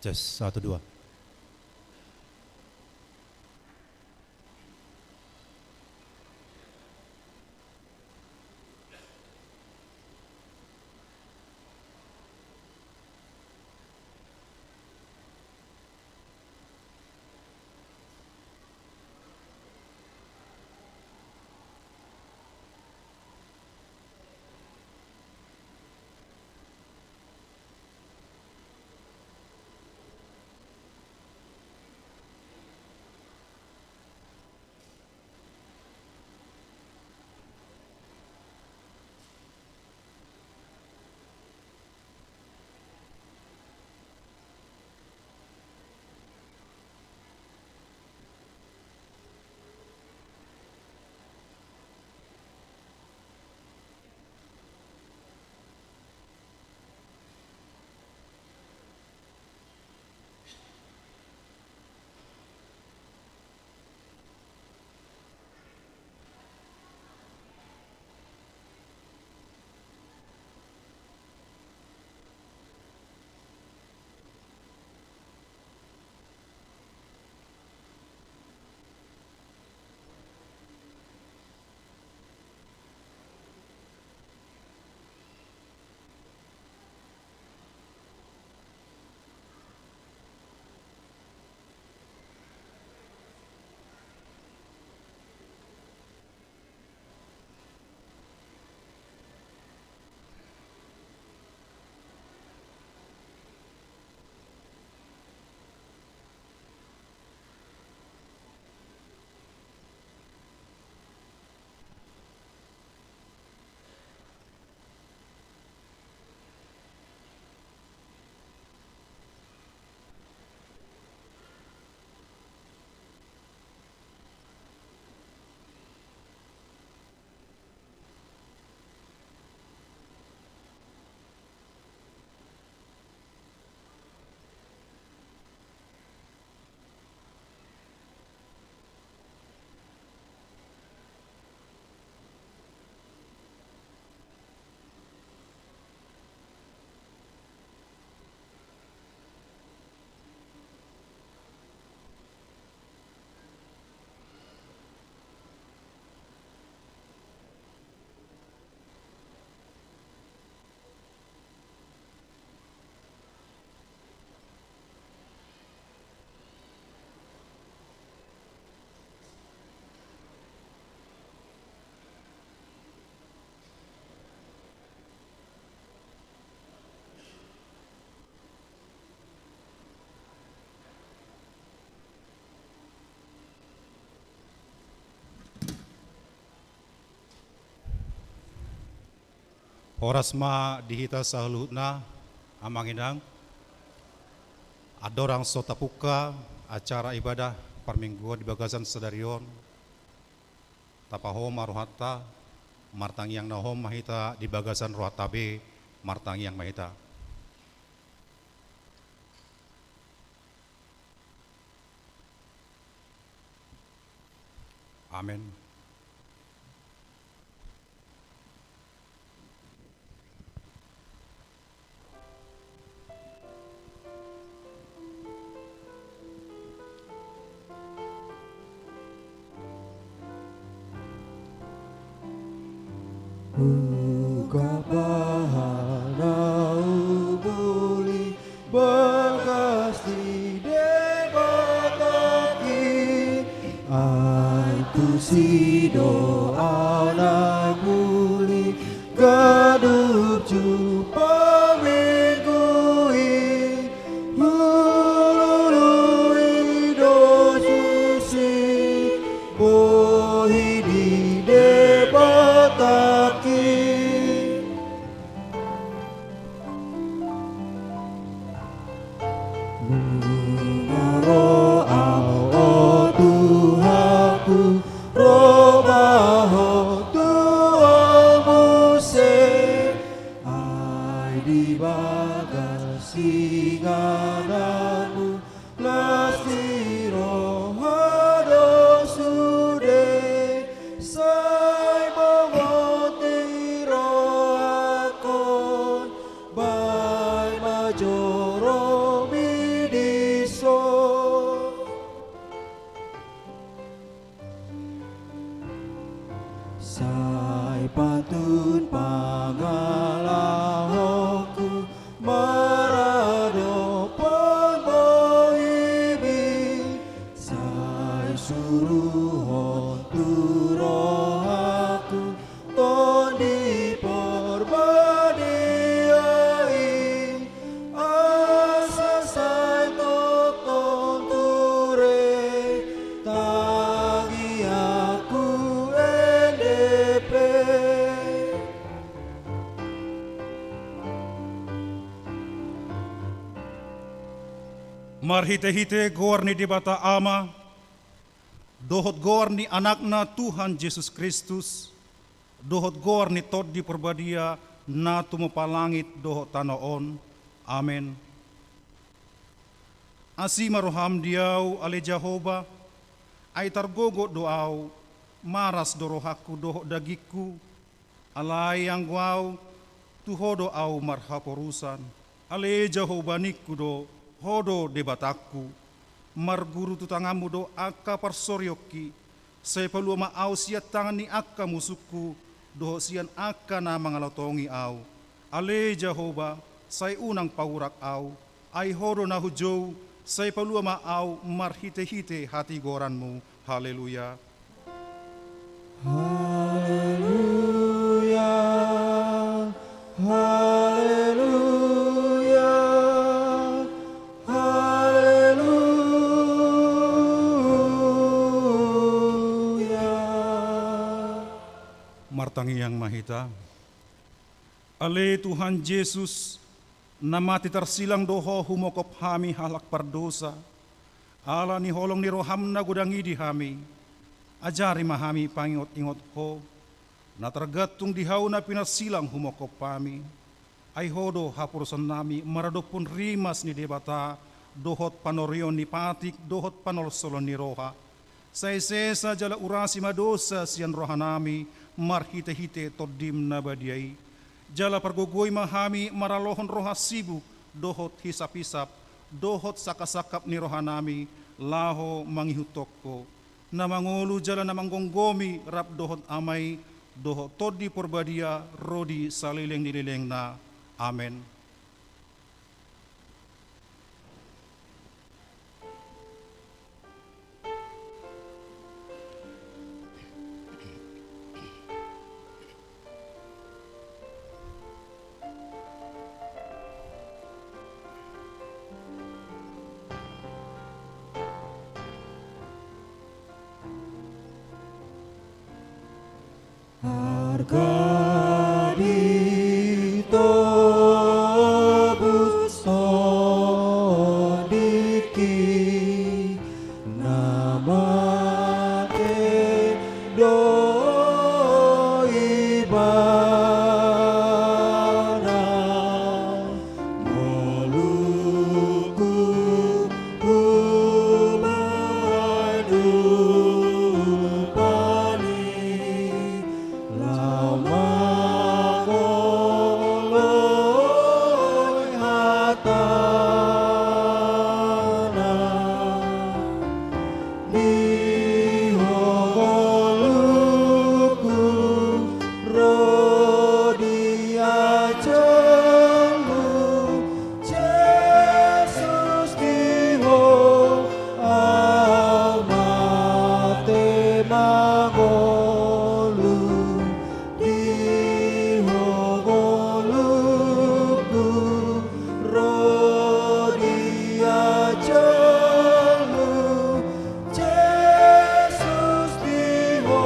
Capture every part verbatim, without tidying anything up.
Tes, satu, dua. Horas ma di hita saluhutna, amang inang. Andorang so tapungka acara ibadah parmingguan di bagasan sadari on, tapahohom ma rohanta, martangiang na hohom ma hita di bagasan rohanta be, martangiang ma hita. Amen. Ungkap aha na umuli bagas ni Debata i, ai tusi do anak muli ganup jumpa minggu i. Hulului do susi bohi ni Debata i. Nunga ro Ho, o Tuhanku, ro ma Ho tu ahu muse. Ai di bagas ingananmu las ni roha do sude, sai mamoti rohangkon, baen ma joromi di Sai pantun pangalahonku maradophon bohimi, sai suruhon tu rohangku Tondi Porbadia i, asa sai tongtong ture tangiangku ende pe. Marhitehite goar ni Debata Ama, dohot goar ni Anakna Tuhan Jesus Kristus, dohot goar ni Tondi Porbadia na tumompa langit dohot tano on. Amen. Asi ma roham di ahu, ale Jahowa, ai targogot do ahu, maras do rohangku dohot dagingku, alai anggo ahu, tu Ho do ahu marhaporusan. Ale Jahowa, ningku do, Ho do Debatangku. Marguru tu tanganmu do angka parsorionki, sai palua ma ahu sian tangan ni angka musungku, dohot sian angka na mangalotongi ahu. Ale Jahowa, sai unang paurak ahu, ai Ho do na hujou, sai palua ma ahu marhitehite hatigoranmu. Haleluya. Haleluya, haleluya, haleluya. Martangiang ma hita. Ale Tuhan Jesus, na mate tarsilang do Ho humongkop hami halak pardosa. Ala ni holong ni roham na godang i di hami, ajari ma hami pangingot-ingot Ho, na targantung di hau na pinarsilang humongkop hami. Ai Ho do haporusannami maradophon rimas ni Debata, dohot panorion ni patik, dohot panolsolon ni roha. Sai sesa jala urasi ma dosa sian rohanami marhitehite Tondim na badia i. Jala pargogoi ma hami maralohon roha sibuk dohot hisap-hisap, dohot sangkap-sangkap ni rohanami laho mangihuthon Ho, na mangolu jala na manggomgomi rap dohot Ama i, dohot Tondi Porbadia ro di saleleng ni lelengna. Amen. Arga ditobus tondingki, na mate do ibana. Ngolungku hubahen umpani, laho mangoloi hatana. Di Ho ngolungku, ro di ajalku, Jesus, di Ho ahu mate mangolu. Di Ho ngolungku, ro di ajalku, Jesus, di Ho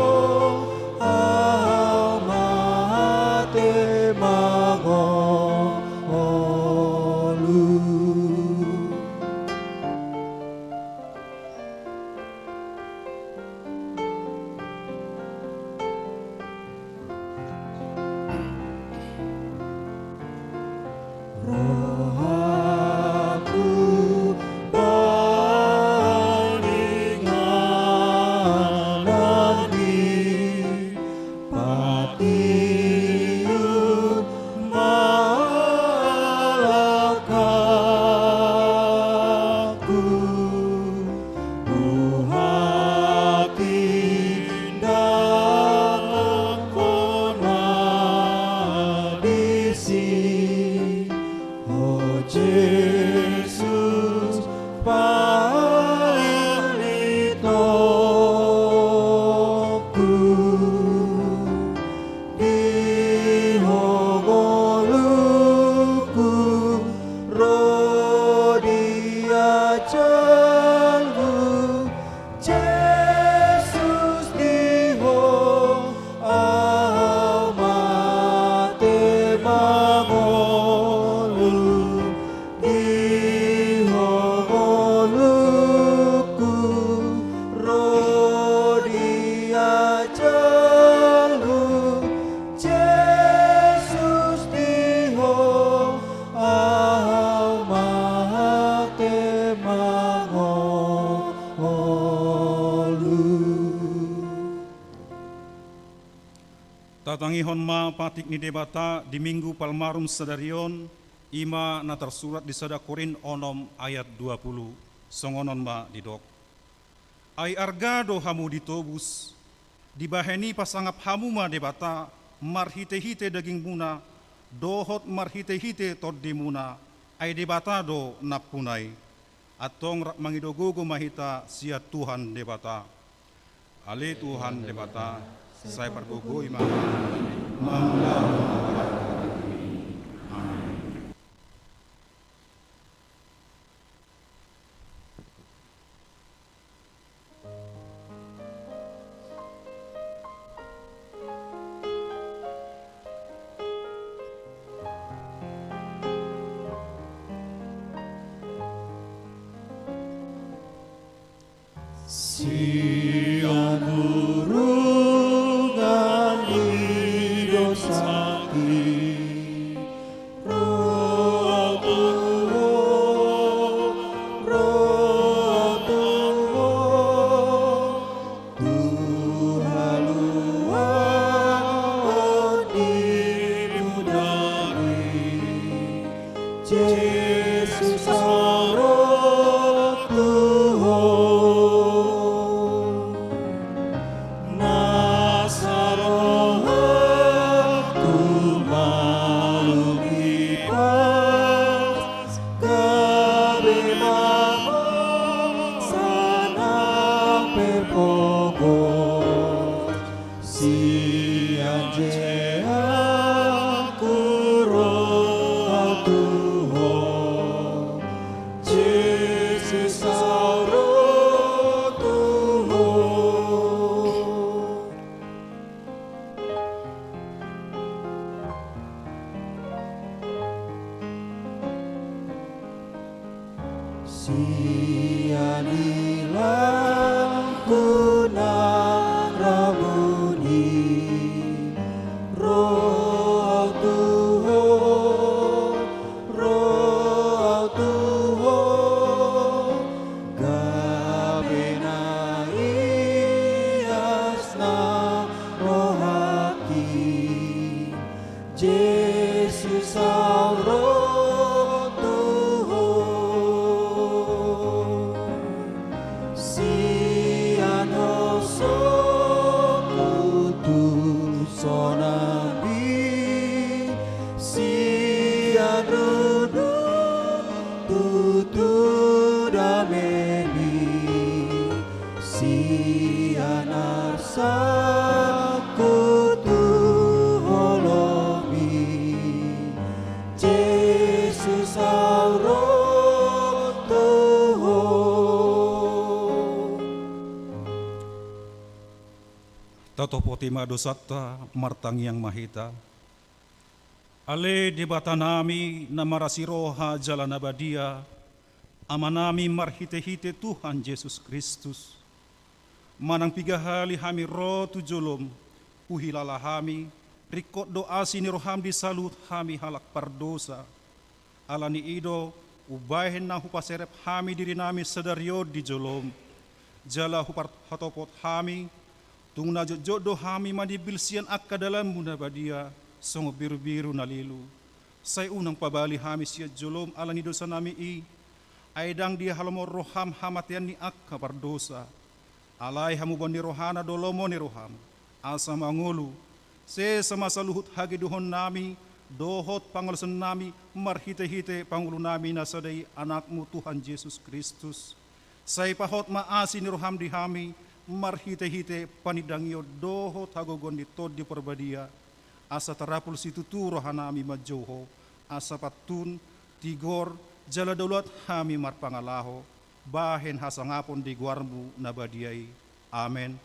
ahu mate mangolu. Tatangihon ma patik ni Debata di Minggu Palmarum sadari on, i ma na tarsurat di sada Korint onom ayat dua pulu, songon on ma didok. Ai arga do hamu ditobus, dibahen i pasangap hamu ma Debata marhite-hite dagingmuna, dohot marhite-hite tondimuna, ai Debata do nampuna i. Antong rap mangido gogo ma hita sian Tuhan Debata. Ale Tuhan Debata, sai pargogoi ma hami mangulahon na bahat. Amen. Sian hurungan ni dosangki, ro au tu Ho, ro au tu Ho, tu haluaon ni mudari. Jesus, au ro tu Ho. Nasa rohangku malum hipas, gabe ma Ho sana pe pogos. Sian je aku ro au tu Ho, Jesus, au ro tu Ho. Sian ilangku nang rabuni, ro au tu Ho, ro au tu Ho, gabe na ias nang rohangki. Jesus, au ro tu Ho. Sian hosongku tu sonang i, sian runduk tu, tu damemi, sian arsak ku tu holongmi, Jesus, au ro tu Ho. Tatopoti ma dosanta, martangiang ma hita. Ale Debatanami na marasi roha jala na badia, Amanami marhitehite Tuhan Jesus Kristus, manang piga hali hami ro tu jolom, huhilala hami, ringkot do asi ni roham di saluhut hami halak pardosa. Ala ni i do, umbahen na hupaserep hami dirinami sadari on di jolom, jala huparhatopot hami, tung na jotjot do hami manimbil sian angka dalanmu na badia, songon birubiru na lilu. Sai unang pabali hami sian jolom ala ni dosanami i, ai ndang dihalomohon roham hamatean ni angka pardosa. Alai hamubaon ni rohana do lomo ni roham, asa mangolu, sesa ma saluhut hagedehonnami, dohot pangalaosionnami, marhitehite pangolunami na sada i Anakmu Tuhan Jesus Kristus. Sai pahot ma asi ni roham di hami, marhitehite panindangion dohot hagogoon ni Tondi Parbadia, asa tarapul situtu rohanami manjou Ho, asa pantun, tigor, jala daulat hami marpangalaho, bahen hasangapon di goarmu na badia i. Amen.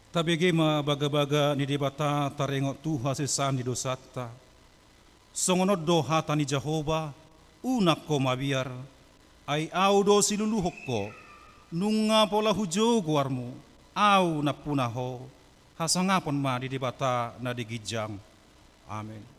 Tabege ma bagabaga ni Debata taringot tu hasesaan ni dosanta. Songon on do hata ni Jahowa: Unang ho mabiar, ai Ahu do siluluhon ho. Nunga pola hujou goarmu, Ahu nampuna ho. Hasangapon ma di Debata na di ginjang. Amen.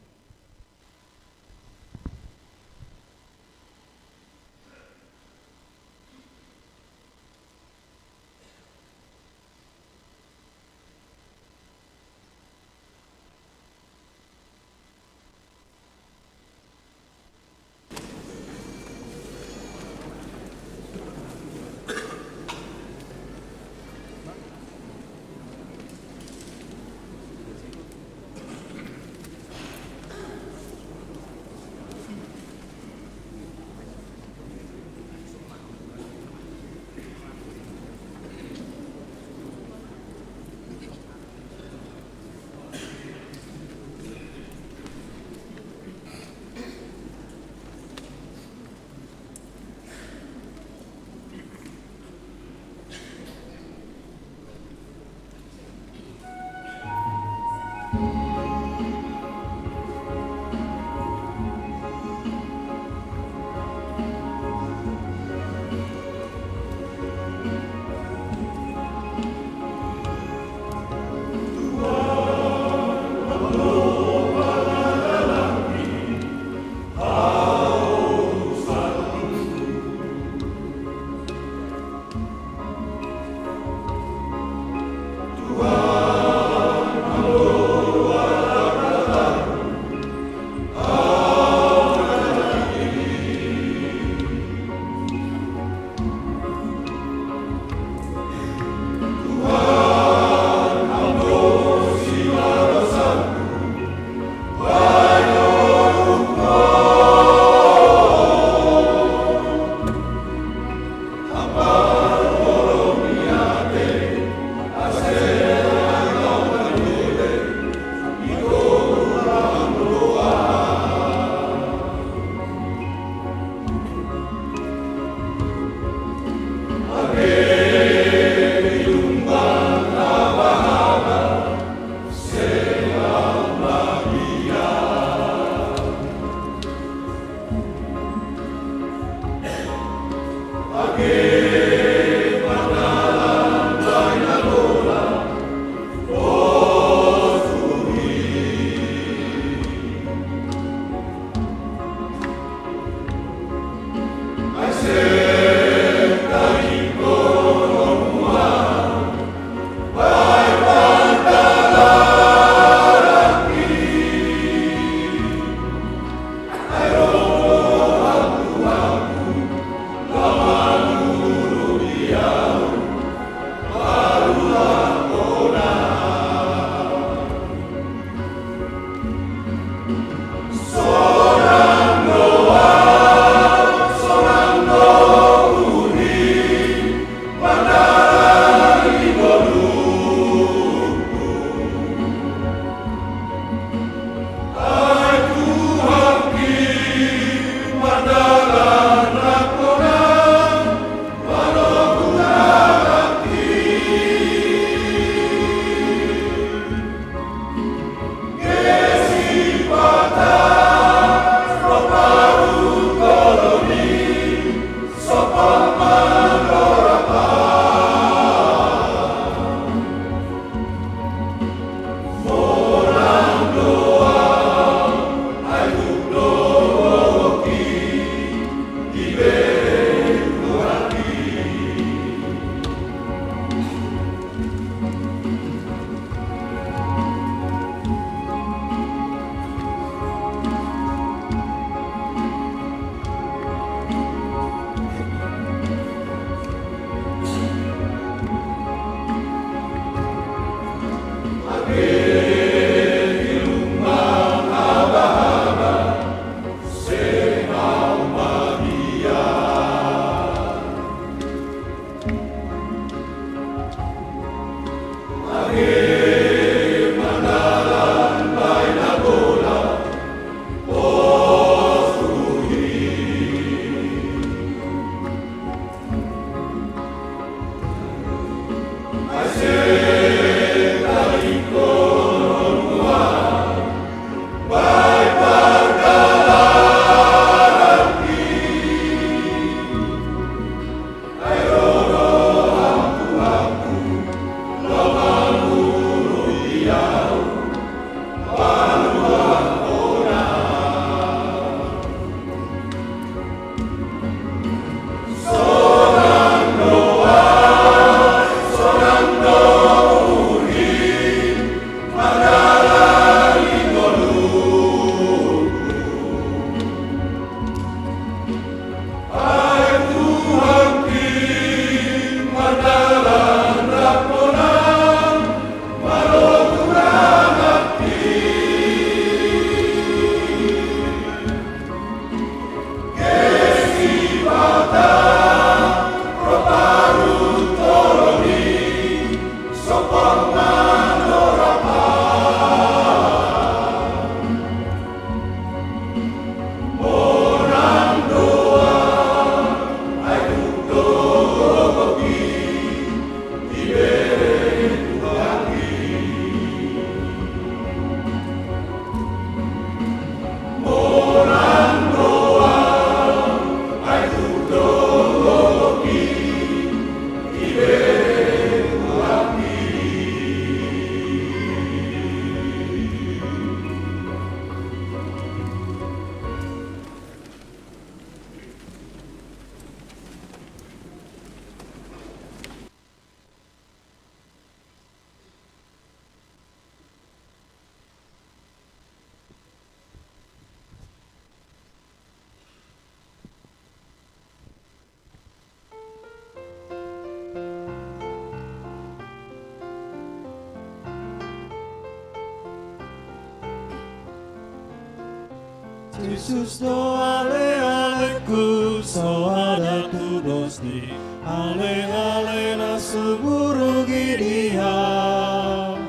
Jesus do ale-alengku, soada tu dosmi, ale-ale na sumurung i di Ham.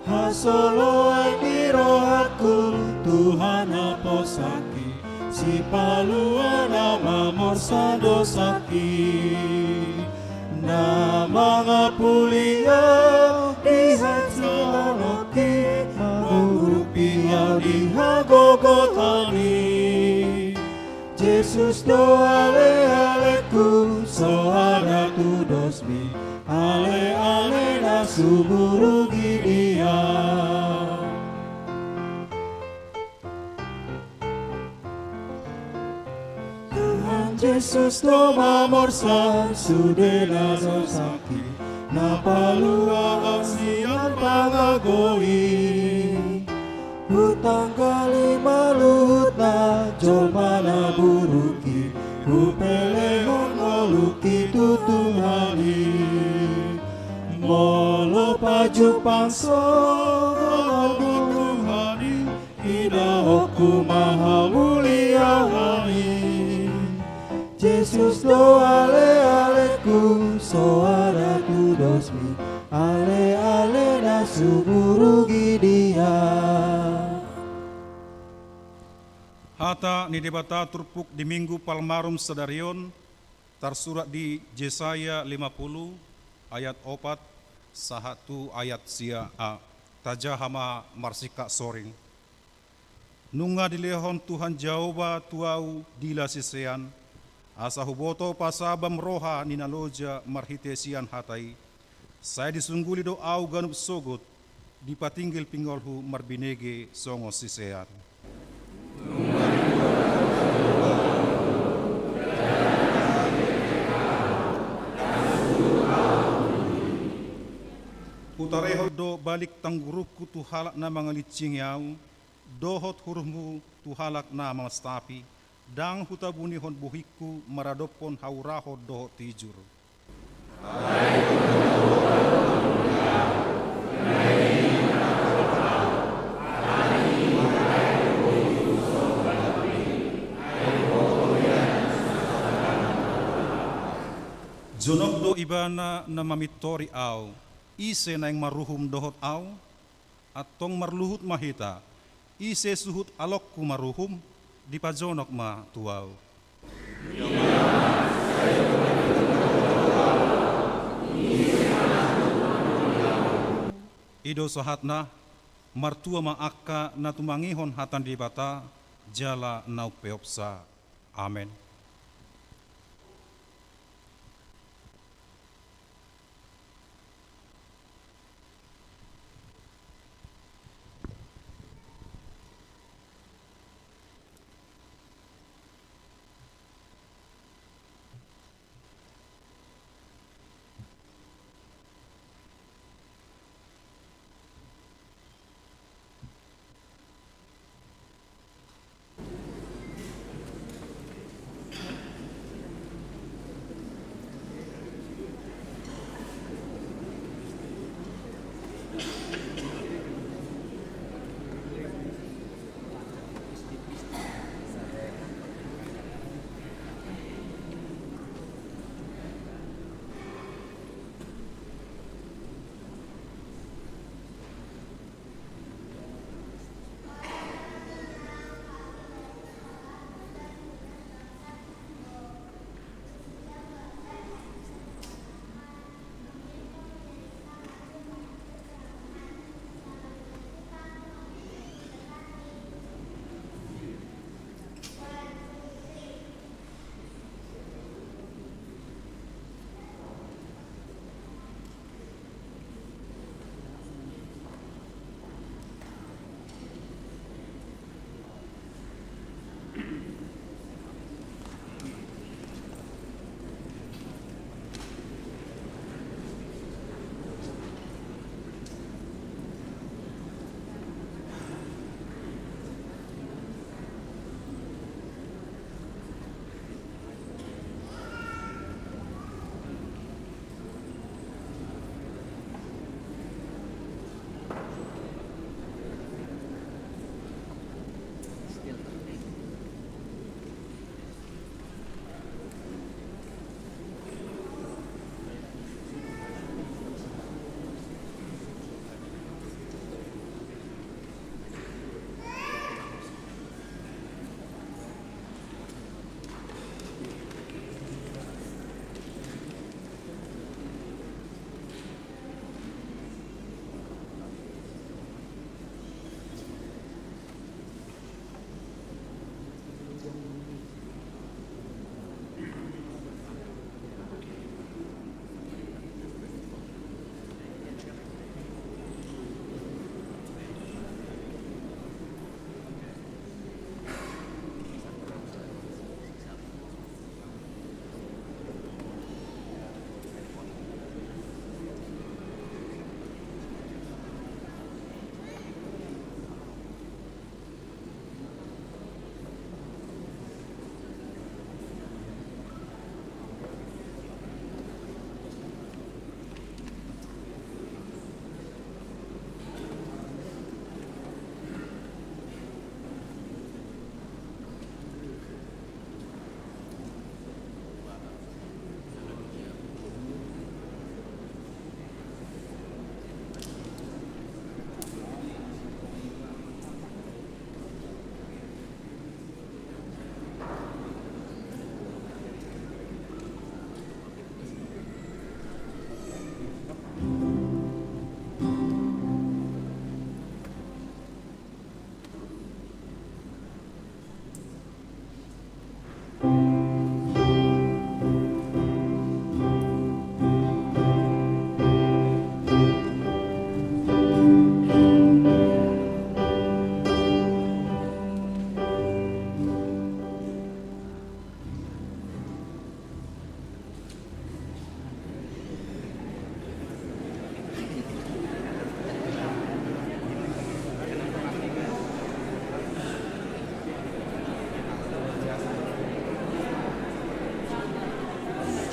Hasoloan ni rohangku, Tuhan, haposangki, Sipalua na mamorsan dosangki. Na mangapuli au di hajahaononki, mangurupi au di hagogotanmi. Jesus do ale-alengku, soada tu dosmi, ale-ale na sumurung i di Ham. Tuhan Jesus do mamorsan sude na dosangki, na palua au sian pangago i. Hutanggali ma luhutna jolma na buruk i, hupelehon ngolungki tu Tuhan i. Molo pajumpang songon Tuhan i, idaonku ma hamuliaon i. Jesus do ale-alengku, soada tu dosmi, ale-ale na sumurung i di Ham. Hata ni Debata turpuk di Minggu Palmarum sadari on tarsurat di Jesaya lima pulu ayat opat sahat tu ayat sia a. Tajaha ma marsingkat soring. Nunga dilehon Tuhan Jahowa tu ahu dila sisean, asa huboto pasabam roha ni na loja marhite sian hata i. Sai disungguli do ahu ganup sogot, dipatinggil pingolhu marbinege songon sisean. Hutarehon do balik tanggurungku tu halak na mangalincingi ahu, dohot hurumhu tu halak na mamastapi. Ndang hutabunihon bohingku maradophon haurahon dohot tijur. Jonok do Ibana na mamintori ahu. Ise naeng maruhum dohot ahu? Antong marluhut ma hita. Ise suhut alongku maruhum? Dipajonok ma tu ahu. I do sahatna. Martua ma angka na tumangihon hata ni Debata jala na umpeopsa. Amen.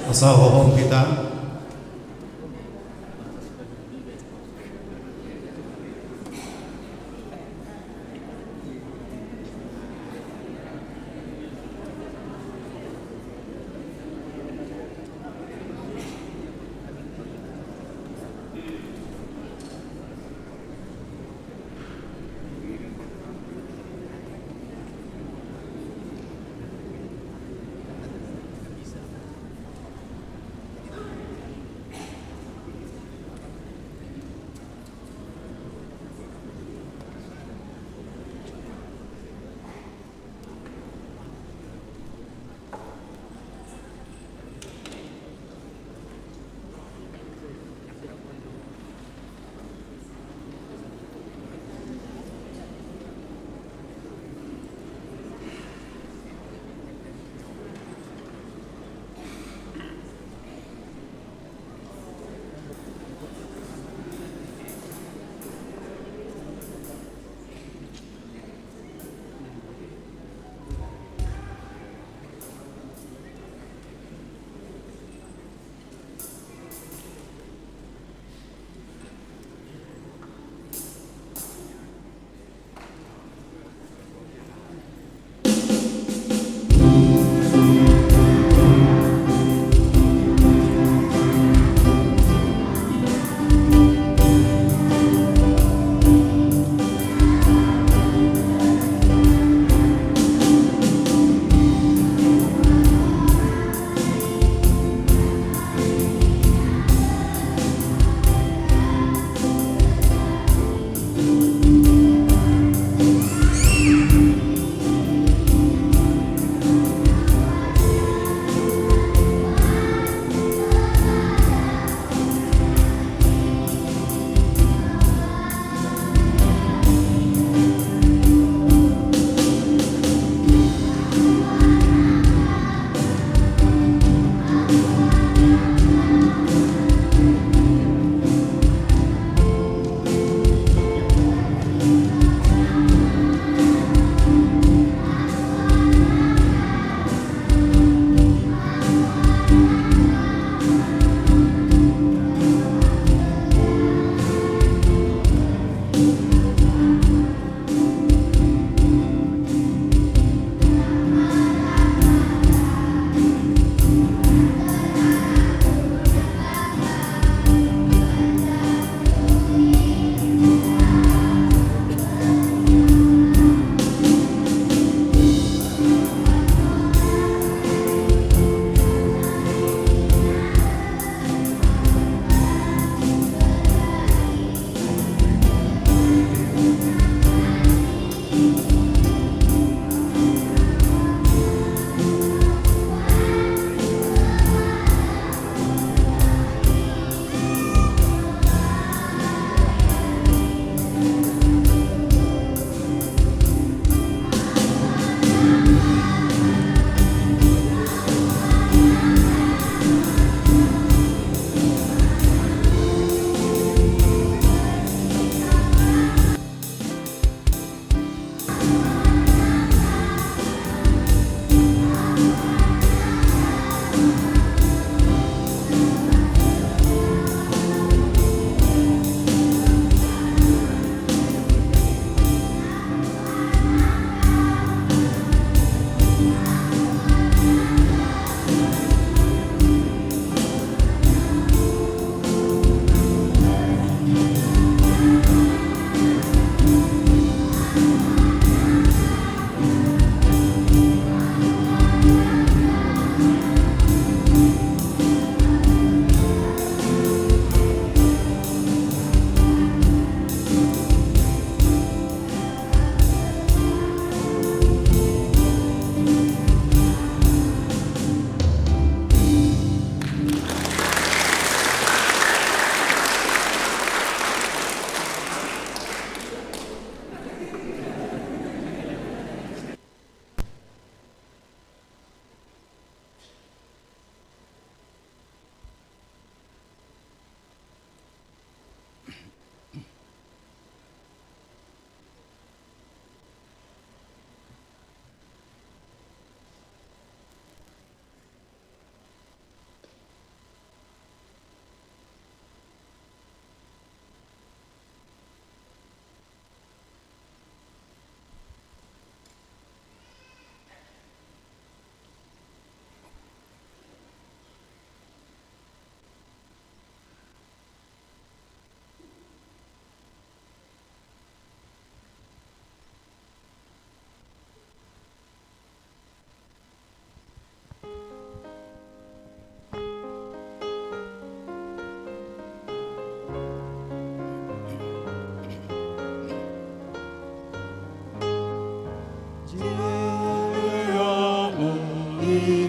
Asa hohom hita.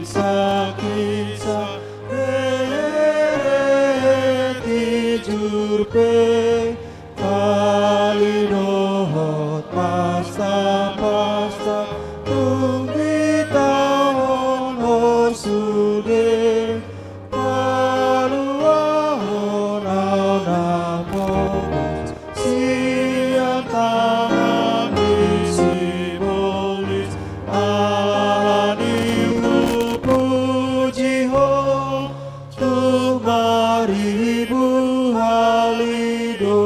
Sakit sa rehe tijur pe, palinohot pasta-pasta, tung ditangihon Ho sude. Paluahon au na pogos sian tangan ni sibolis, ala ni hupuji Ho tung baribu hali do.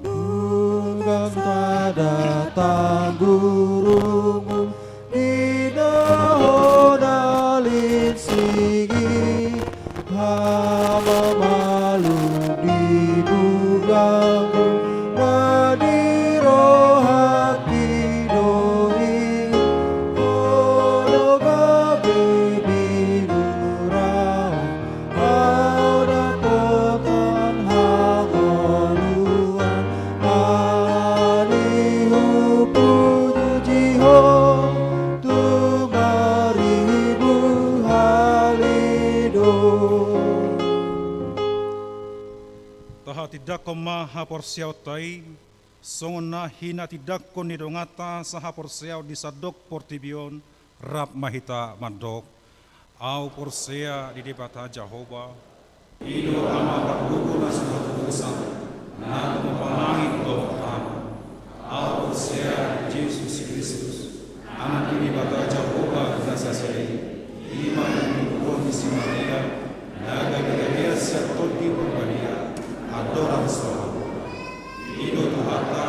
Dung tanda tanggurungmu di naho na linsigi, hamamalum di bugangmu na di rohangki do i. Ho do gabe binurang, au dapotan hangoluan, ala ni hupuji Ho tung baribu hali do. Tahatindangkon ma haporseaonta i, songon na hinatindangkon ni donganta sahaporseaon di sandok portibi on. Rap ma hita mandok: Au porsea di Debata Jahowa. I do Ama pargogo na so hatogosan, na tumompa langit dohot tano. Au porsea di Jesus Kristus, Anak ni Debata Jahowa na sasada i. I ma na ditiruhon ni si Maria, na gabe gabean sian Tondi Parbadia, andorang so hatopan. I do Tuhanta,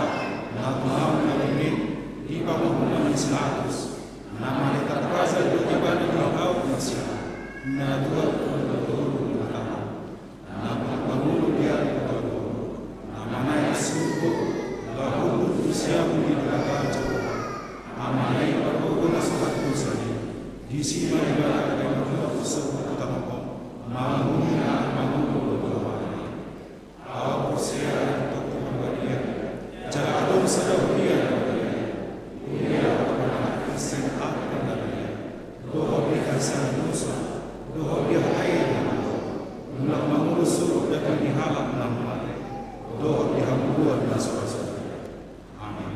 na tumampa na di pangongkupan ni si Pilatus, na manetap raja dohot Ibana di ahu na sian, na tuat tu na tolu ni hatana, na mangolu di ari patoluhon, na manaek surgo, laho hundul tu siamun ni Debata Jahowa, Amana i pargogo na so hatogosan i. Disi ma Ibana gabe marmual tu surgo tu tano on, manguhumi anak mangolu dohot amana i. Au porsea di Tondi Parbadia, jala adong sada huria na badia, huria parpangatahan sian adat na badia, dohot di hahisahan dosa, dohot di hahaean na mandok, mulak mangolu surgo daging ni halak na mate, dohot di hangoluan na so ra sadia. Amin.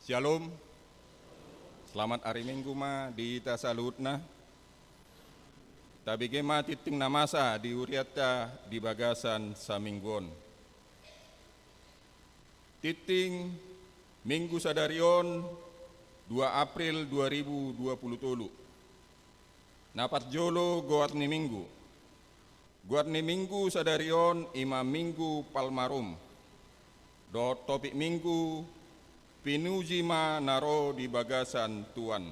Syalom. Selamat ari Minggu ma di hita saluhutna. Tabege ma tingting na masa di hurianta di bagasan saminggu on. Tingting Minggu sadari on, dua April dua ribu dua puluh tolu. Na parjolo goar ni Minggu. Goar ni Minggu sadari on i ma Minggu Palmarum. Dohot topik Minggu, pinuji ma na ro di bagasan Tuhan.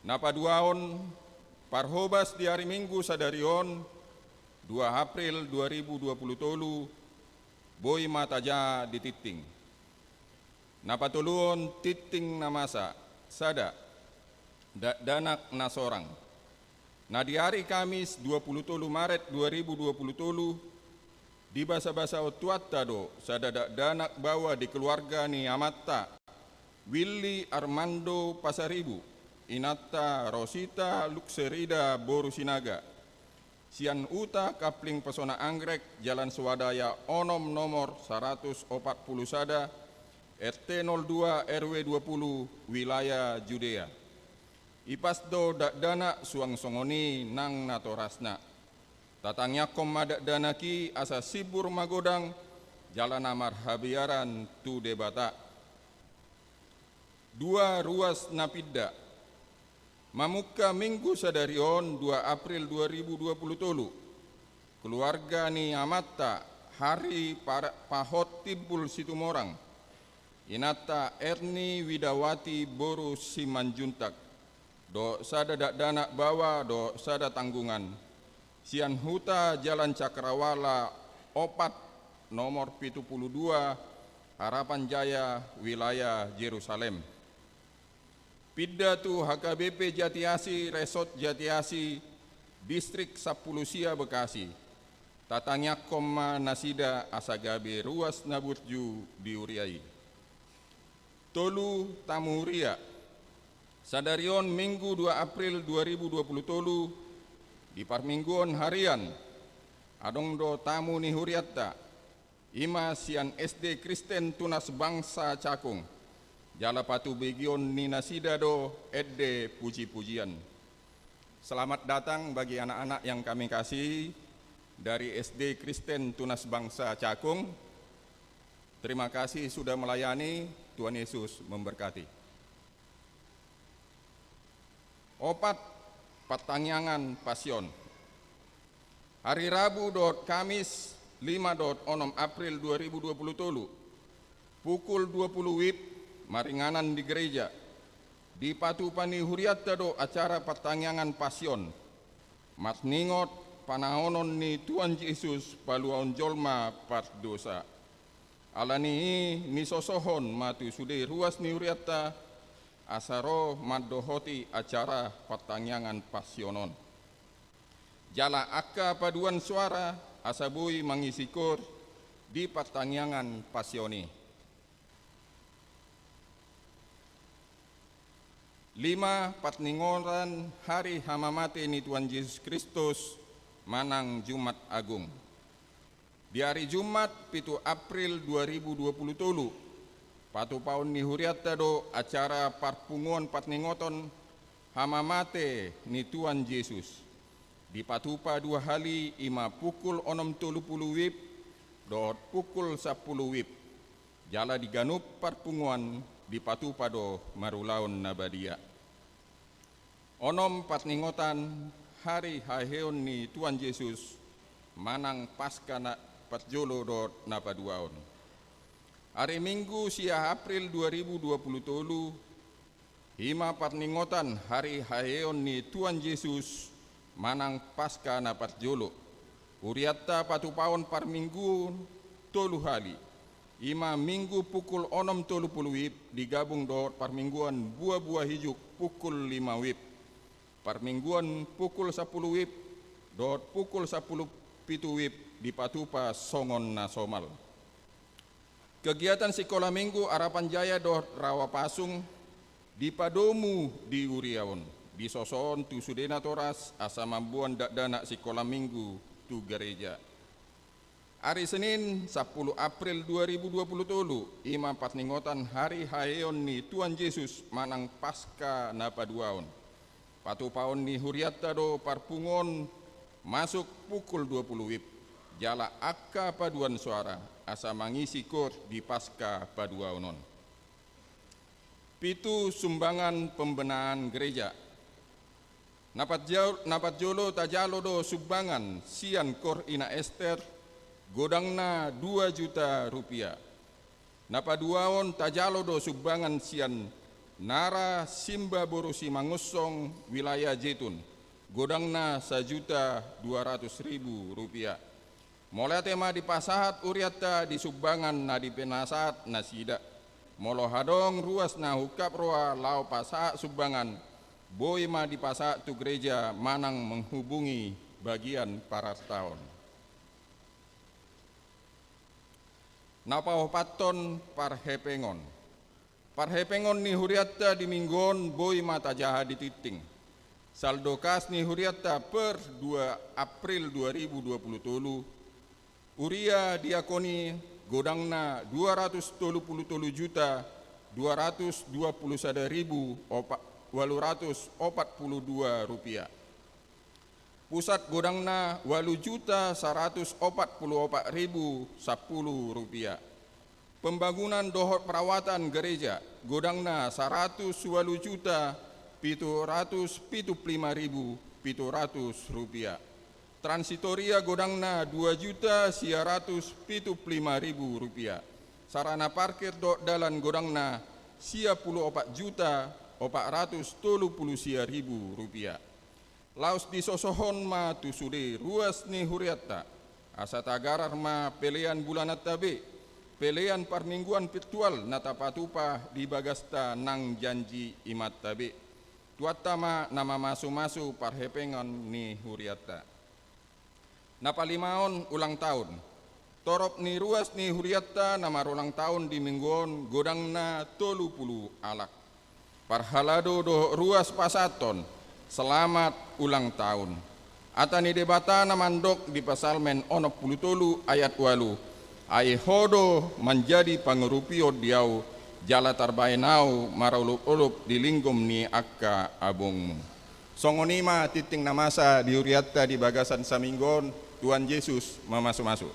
Na paduahon, parhobas di ari Minggu sadari on, dua April dua ribu dua puluh tolu, boi ma tajaha di tingting. Na patoluhon, tingting na masa, sada, dakdanak na sorang. Na di ari Kamis dua puluh tolu Maret dua ribu dua puluh tolu, dibasabasahon Tuhanta do sada dakdanak baoa di keluarga ni amanta, Willy Armando Pasaribu, inanta Rosita Lukserida boru Sinaga, sian Huta Kapling Pesona Anggrek, Jalan Swadaya onom, nomor saratus opat pulu sada, R T nol dua, R W dua pulu, Wilayah Judea. Ipas do dakdanak suang songon i nang natorasna. Tatangiangkon ma dakdanak i asa simbur magodang jala na marhabiaran tu Debata. Dua ruas na pinda. Mamungka Minggu sadari on, dua April dua ribu dua puluh tolu, keluarga ni amanta Hari Para-, Pahot Timbul Situmorang, inanta Erni Widawati boru Simanjuntak, dohot sada dakdanak baoa dohot sada tanggungan, sian Huta Jalan Cakrawala opat, nomor pitu pulu dua, Harapan Jaya, Wilayah Jerusalem. Pinda tu H K B P Jatiasi, Resort Jatiasi, Distrik sampulu sia, Bekasi. Tatangiangkon ma nasida asa gabe ruas na burju di huria i. Tolu, tamu huria. Sadari on Minggu dua April dua ribu dua puluh tolu, di parmingguon harian, adong do tamu ni hurianta, i ma sian S D Kristen Tunas Bangsa Cakung, jala patubegeon ni nasida do ende puji-pujian. Selamat datang bagi anak-anak yang kami kasihi dari S D Kristen Tunas Bangsa Cakung. Terima kasih sudah melayani, Tuhan Yesus memberkati. Opat, partangiangan Pasion. Ari Rabu dohot Kamis, lima dohot onom April dua ribu dua puluh tolu, pukul dua puluh wib, maringanan di gereja. Dipatupa ni hurianta do acara partangiangan Pasion, marningot panaonon ni Tuhan Jesus paluahon jolma pardosa. Ala ni i nisosohon ma tu sude ruas ni hurianta, asa ro mandohoti acara partangiangan Pasion on. Jala angka paduan suara asa boi mangisi koor di partangiangan Pasion i. Lima, parningotan hari hamamate ni Tuhan Jesus Kristus manang Jumat Agung. Di ari Jumat, pitu April dua ribu dua puluh tolu, patupaon ni hurianta do acara parpunguan parningotan hamamate ni Tuhan Jesus. Dipatupa dua hali, i ma pukul onom tolu pulu wib dohot pukul sampulu wib. Jala di ganup parpunguan dipatupa do marulaon na badia. Onom, parningotan hari haheheon ni Tuhan Jesus manang Paska na parjolo dohot na paduahon. Ari Minggu sia April dua ribu dua puluh tolu, i ma parningotan hari haheheon ni Tuhan Jesus manang Paska na parjolo. Hurianta patupaon parmingguon tolu hali, i ma Minggu pukul onom tolu pulu wib digabung dohot parmingguan buabua hijuk pukul lima wib. Parmingguan pukul sampulu wib dohot pukul sampulu pitu wib dipatupa songon na somal. Kegiatan Sikola Minggu Harapan Jaya dohot Rawa Pasung dipadomu di huria on, disosohon tu sude natoras asa mamboan dakdanak sikola Minggu tu gareja. Ari Senin, sampulu April dua ribu dua pulu tolu, i ma parningotan hari haheheon ni Tuhan Jesus manang Paska na paduahon. Patupaon ni hurianta do parpungu on masuk pukul dua pulu wib, jala angka paduan soara asa mangisi koor di Paska paduahon on. Pitu, sumbangan pembenahan gereja. Na parjao-, na parjolo tajalo do sumbangan sian Koor Ina Ester, godangna dua juta rupiah. Na paduahon tajalo do sumbangan sian Nara Simba Boru Simangunsong, wilayah Jetun, godangna sajuta dua ratus ribu rupiah. Mauliate ma dipasahat hurianta di sumbangan na dipinasahat nasida. Molo adong ruas na ungkap roha laho pasahat sumbangan, boi ma dipasahat tu gereja manang menghubungi bagian parartaon. Na paopathon, parhepengon. Parhepengon ni hurianta di Minggu on boi ma tajaha di tingting. Saldo kas ni hurianta per dua April dua ribu dua pulu tolu, huria diakoni godangna dua ratus tolu pulu tolu juta dua ratus dua pulu sada ribu opa-, ualu ratus opat pulu dua rupiah. Pusat godangna ualu juta saratus opat pulu opat ribu sampulu rupiah. Pembangunan dohot perawatan gereja godangna saratus ualu juta pitu ratus pitu pulu lima ribu pitu ratus rupiah. Transitoria godangna dua juta sia ratus pitu pulu lima ribu rupiah. Sarana parkir dohot dalan godangna sia pulu opat juta opat ratus tolu pulu sia ribu rupiah. Laos disosohon ma tu sude ruas ni hurianta, asa tagarar ma pelean bulananta be, pelean parmingguan virtual na tapatupa di bagasta nang janji imanta be. Tuhanta ma na mamasumasu parhepengon ni hurianta. Na palimaon, ulang tahun. Torop ni ruas ni hurianta na marulang tahun di Minggu on godangna tolu pulu halak. Parhalado dohot ruas pasahathon selamat ulang tahun. Hata ni Debata na mandok di Psalmen onom pulu tolu ayat ualu, "Ai Ho do manjadi pangurupion di ahu, jala tarbahen ahu marolopolop di linggom ni angka abongmu." Songon i ma tingting na masa di hurianta di bagasan saminggu on. Tuhan Jesus mamasumasu.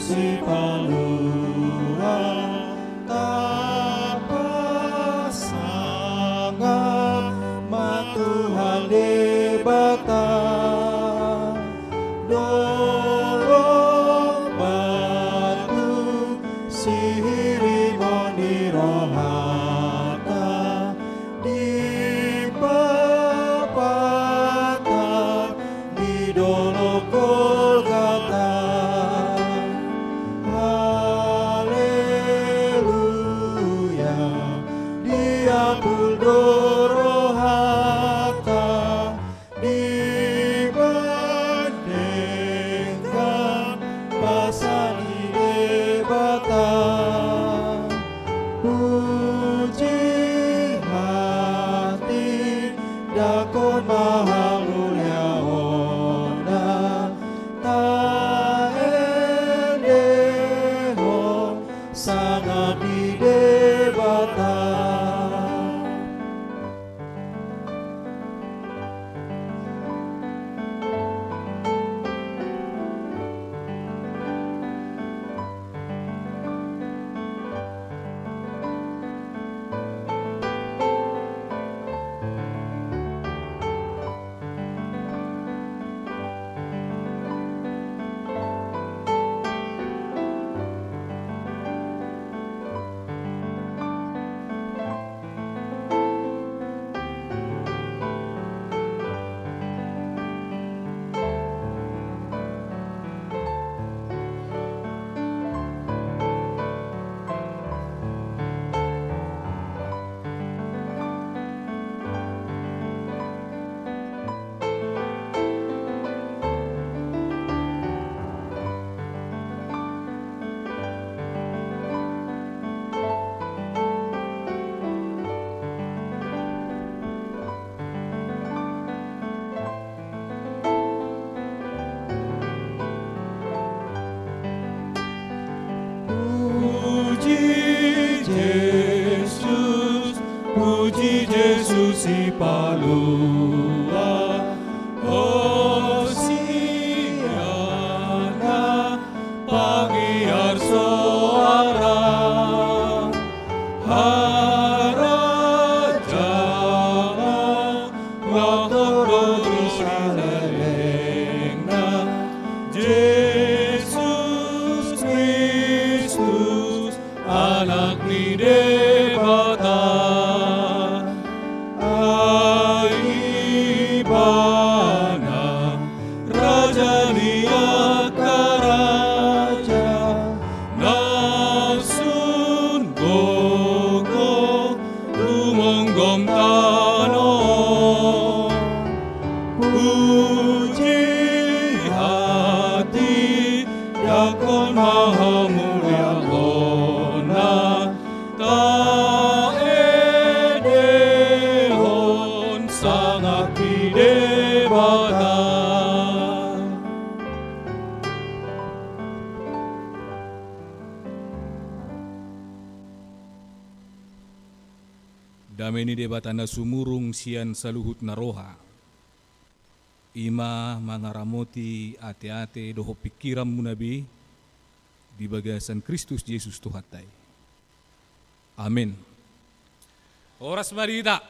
Sipalua, tapasangap ma Tuhan Debata, dolok batu sihirimon ni rohanta, dipapatap di dolok Golgata. Haleluya, diapul do rohanta dibandengkan basa ni Debata. Puji hati, dapot ma hamuliaonna, taendehon sangap di Debata. Puji Jesus, puji Jesus Sipalua, Hosiana, pagiar soara, harajaon, lotok do di salelengna, Jesus Kristus, Anak ni Debata. Ai Ibana, Raja ni angka raja, na sun gogo lumonggom tano on. Puji hati, dapot ma hamuliaonna, taendehon sangap di Debata. Dame ni Debata na sumurung sian saluhut na roha, i ma mangaramoti ateate dohot pingkiranmuna be di bagasan Kristus Jesus Tuhanta i. Amen. Horas ma di hita.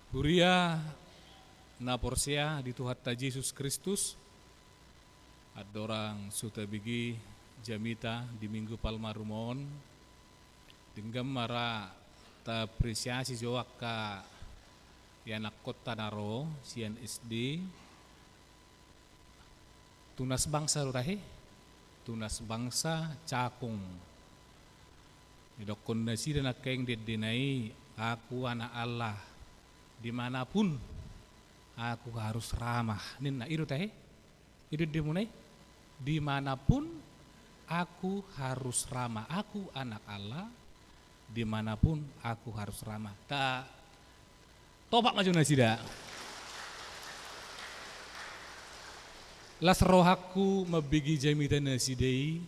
Huria na porsea di Tuhanta Jesus Kristus, andorang so tabege jamita di Minggu Palmarum on, denggan ma ra taapresiasi jo angka ianakkonta na ro sian S D. Tunas bangsa do tahe, tunas bangsa Cakung. Didokkon nasida nangkaning di endena i, "Aku anak Allah, di mana pun aku harus ramah," ninna. I do tahe? I do endemuna i? "Di mana pun aku harus ramah. Aku anak Allah, di mana pun aku harus ramah." Ta topak ma jo nasida. Las rohangku mambege jamita nasida i,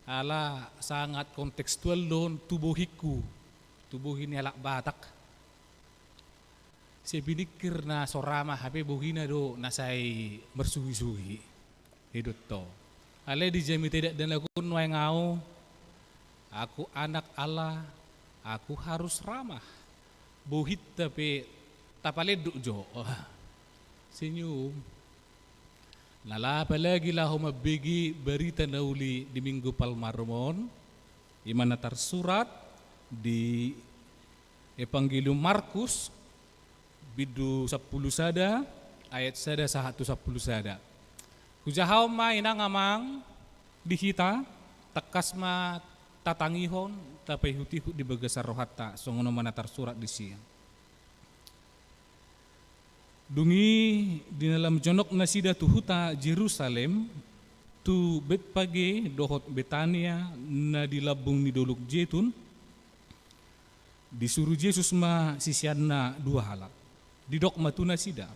ala sangat kontekstual do on tu bohingku, tu bohi ni halak Batak. Sai piningkir na so ramah hape bohina do na sai marsuhisuhi. Hidup to. Alai di jamita i dakdanak on nuaeng ahu, aku anak Allah, aku harus ramah. Bohinta pe tapalenduk jo. Senyum. Nala apalagi laho mambege barita na uli di Minggu Palmarum on, i ma na tarsurat di Evangelium Markus, bindu sampulu sada, ayat sada sahat tu sampulu sada. Hujahaon ma inang amang di hita, tangkas ma tatangihon, tapaihutihut di bagasan rohanta, songon on ma na tarsurat disi. Dung i di na lam jonok nasida tu huta Jerusalem, tu Betfage dohot Betania na di lambung ni Dolok Jetun, disuru Jesus ma siseanna dua halak. Didok ma tu nasida: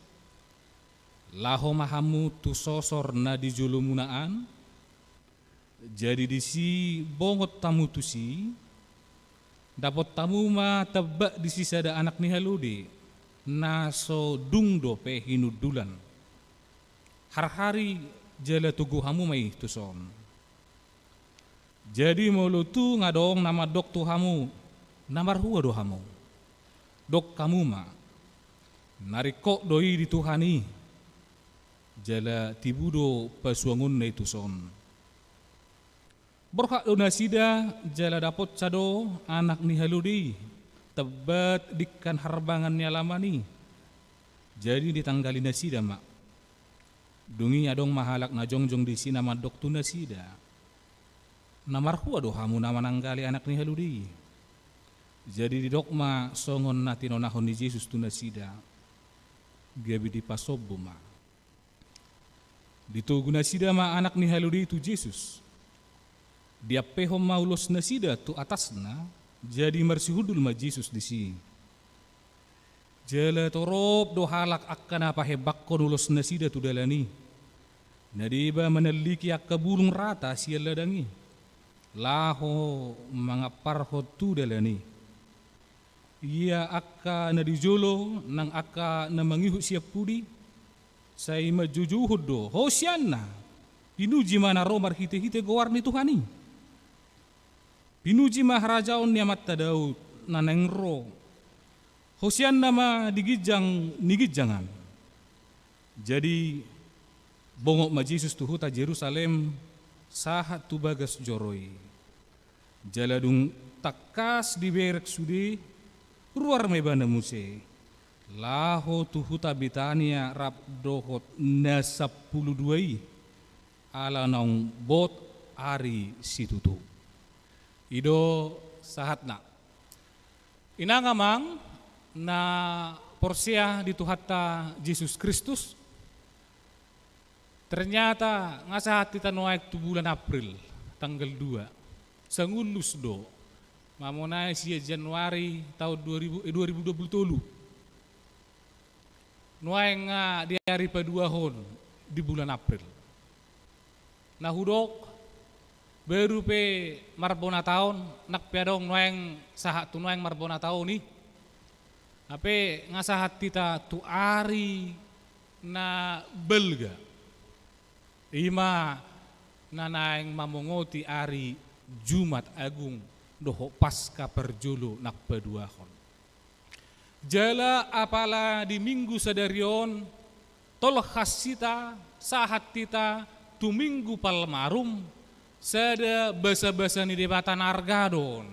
Laho ma hamu tu sosor na di jolomuna an, jadi disi bongot hamu tusi, dapot hamu ma tamba disi sada anak ni halode, na so dung dope hinundulan. Harhari jala togu hamu ma i tuson. Jadi molo tung adong na mandok tu hamu: Na marhua do hamu? Dok hamu ma: Na ringkot do i di Tuhan i, jala tibu do pasuangonna i tuson. Borhat do nasida jala dapotsa do anak ni halode i, tambat dingkan harbangan ni alaman i. Jadi ditanggali nasida ma. Dung i adong ma halak na jongjong disi na mandok tu nasida: Na marhua do hamu na mananggali anak ni halode i? Jadi didok ma songon na tinonahon ni Jesus tu nasida, gabe dipasombu ma. Ditogu nasida ma anak ni halode i tu Jesus. Diampehon ma ulos nasida tu atasna, jadi marsihundul ma Jesus disi. Jala torop do halak angka na pahembangkon ulos nasida tu dalan i, na deba manalliki angka bulung rata sian ladang i, laho mangamparhon tu dalan i. Ia angka na di jolo nang angka na mangihut sian pudi, sai manjouhon do: Hosianna! Pinuji ma na ro marhitehite goar ni Tuhan i! Pinuji ma harajaon ni amanta Daud na naeng ro! Hosianna ma di ginjang ni ginjang an! Jadi bongot ma Jesus tu huta Jerusalem, sahat tu bagas joro i. Jala dung tangkas diberek sude, ruar ma ibana muse, laho tu huta Betania rap dohot na sampulu dua i, ala naung bot ari situtu. I do sahatna. Inang amang na porsea di Tuhanta Jesus Kristus, ternyata nga sahat hita nuaeng tu bulan April, tanggal dua. Sangullus do. Mamonai sian Januari taon dua ribu, eh, dua ribu dua puluh tolu. Nuaeng nga di ari paduahon di bulan April. Na hudok, baru pe marbona taon, nang pe adong nuaeng sahat tu nuaeng marbona taon i. Hape nga sahat hita tu ari na balga. I ma na naeng mamongoti ari Jumat Agung dohot Paska parjolo nang paduahon. Jala apala di Minggu sadari on, tolhas hita, sahat hita tu Minggu Palmarum, sada basabasa ni Debata na arga do on.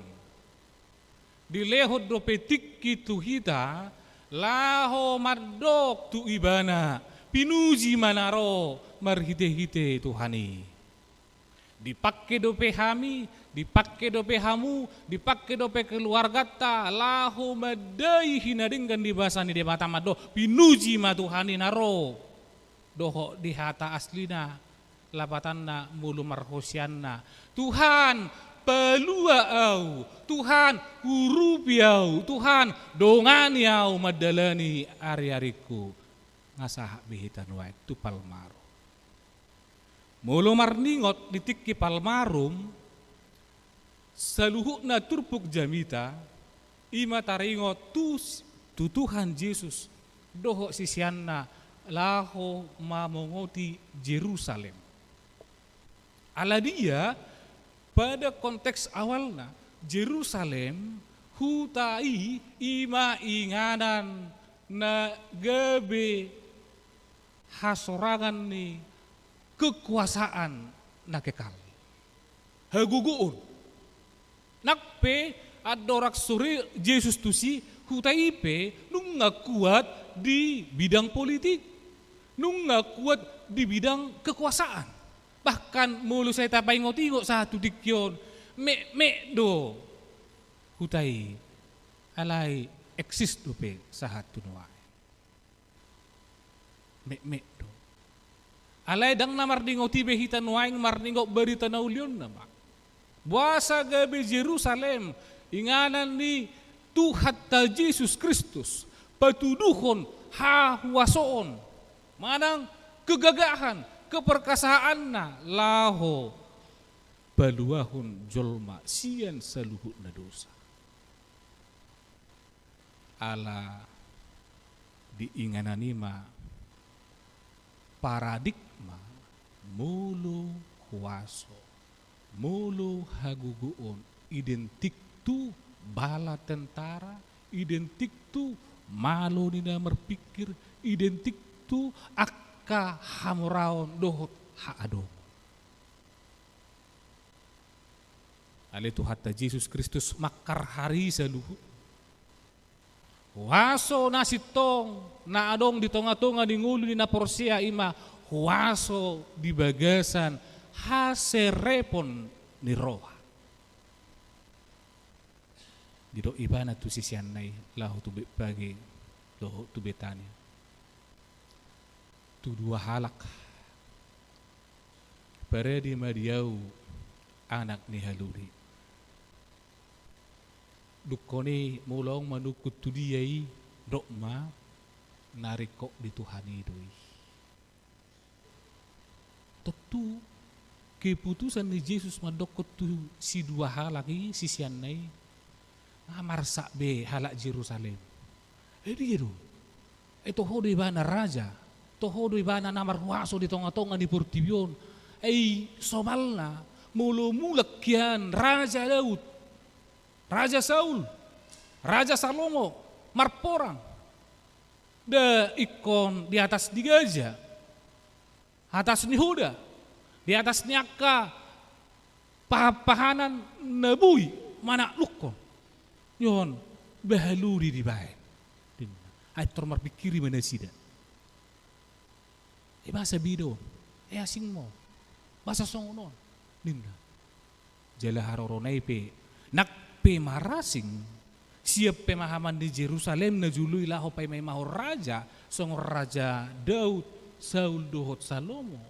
Dilehon dope tingki tu hita, laho mandok tu Ibana: Pinuji ma na ro marhitehite Tuhan i. Dipangke dope hami, dipangke dope hamu, dipangke dope keluarganta, laho mandai hinadenggan di basa ni Debata mandok: Pinuji ma Tuhan i na ro. Dohot di hata aslina, lapatanna molo marhosianna: Tuhan, palua ahu, Tuhan, urupi ahu, Tuhan, dongani ahu mandalani ariarikku. Nga sahat be hita nuaeng tu Palmarum. Molo marningot di tingki Palmarum, saluhutna turpuk jamita, i ma taringot tu, tu Tuhan Jesus dohot siseanna laho mamongoti Jerusalem. Ala dia, pada konteks awalna, Jerusalem, huta i, i ma inganan na gabe hasorangan ni kekuasaan na kekal. Hagogoon. Nang pe andorang sore Jesus tusi, huta i pe nunga kuat di bidang politik, nunga kuat di bidang kekuasaan. Bahkan molo sai tapaingot-ingot sahat tu tingki on, metmet do huta i, alai eksis dope sahat tu nuaeng. Metmet do. Alai ndang na mardingoti be hita nuaeng, mardingot barita na ulionna ma. Boasa gabe Jerusalem inganan ni Tuhanta Jesus Kristus, patuduhon hahuasoon manang kegagahan, keperkasaanna laho paluahon jolma sian saluhutna dosa. Ala di inganan i ma paradigma molo huaso, molo hagogoon identik tu bala tentara, identik tu malo ni na marpingkir, identik tu angka hamoraon dohot haadongon. Alai Tuhanta Jesus Kristus mangkarhari saluhut. Huaso na sintong na adong di tonga-tonga ni ngolu ni na porsea i ma huaso di bagasan haserepon ni roha. Didok ibana tu siseanna i laho tu Betfage dohot tu Betania. Tu dua halak parade ma di ahu anak ni haluli. Dungkon i molo ahu manungkun tu dia i, dok ma na ringkot di Tuhan i do i. Tontu keputusan ni Jesus mandokkon tu sidua halak i, siseanna i, nga marsak be halak Jerusalem. E dia do? E toho do ibana raja, toho do ibana na marhuaso di tonga-tonga ni portibi on. Ai somalna molo mulak hian Raja Daud, Raja Saul, Raja Salomo marporang, nda ingkon di atas ni gaja, atas ni hoda, di atas ni angka pahan-pahanan na boi manaklukkon. Ia on, bahaluli dibaen, ninna. Ai tor marpingkiri ma nasida. E boasa beda on? E asing ma on. Boasa songon on, ninna. Jala harorona i pe, nang pe marasing sian pemahaman ni Jerusalem na jolo i laho paima-imahon raja, songon Raja Daud, Saul dohot Salomo,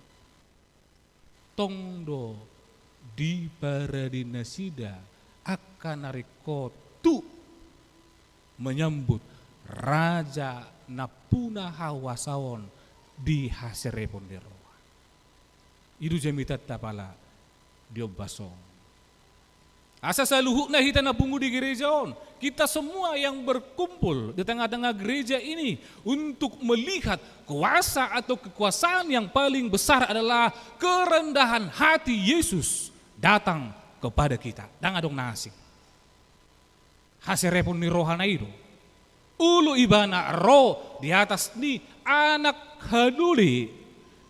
tong do diparade nasida angka na ringkot tu menyambut raja nampuna hahuasoon di haserepon ni roha. I do jamitanta pala di ombas on. Asa saluhutna hita na pungu di gereja on, kita semua yang berkumpul di tengah-tengah gereja ini untuk melihat kuasa atau kekuasaan yang paling besar adalah kerendahan hati Yesus datang kepada kita. Ndang adong na asing. Haserepon ni rohana i do. Olo ibana ro di atas ni anak halole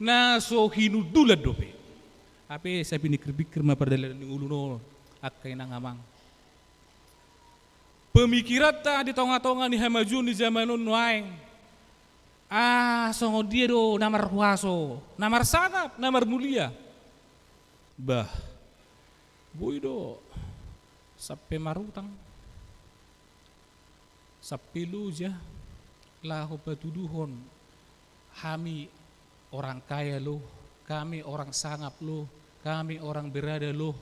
na so hinundulan dope. Hape sai piningkir-pingkir ma pardalanan ni ngoluna on, angka inang amang. Pemikiranta di tonga-tonga ni hamajuon ni jaman on nuaeng, ah, songon dia do na marhuaso, na marsangap, na marmulia? Bah, boi do sampe marutang, sampe loja, laho patuduhon, hami orang kaya lo, kami orang sangap lo, kami orang berada lo.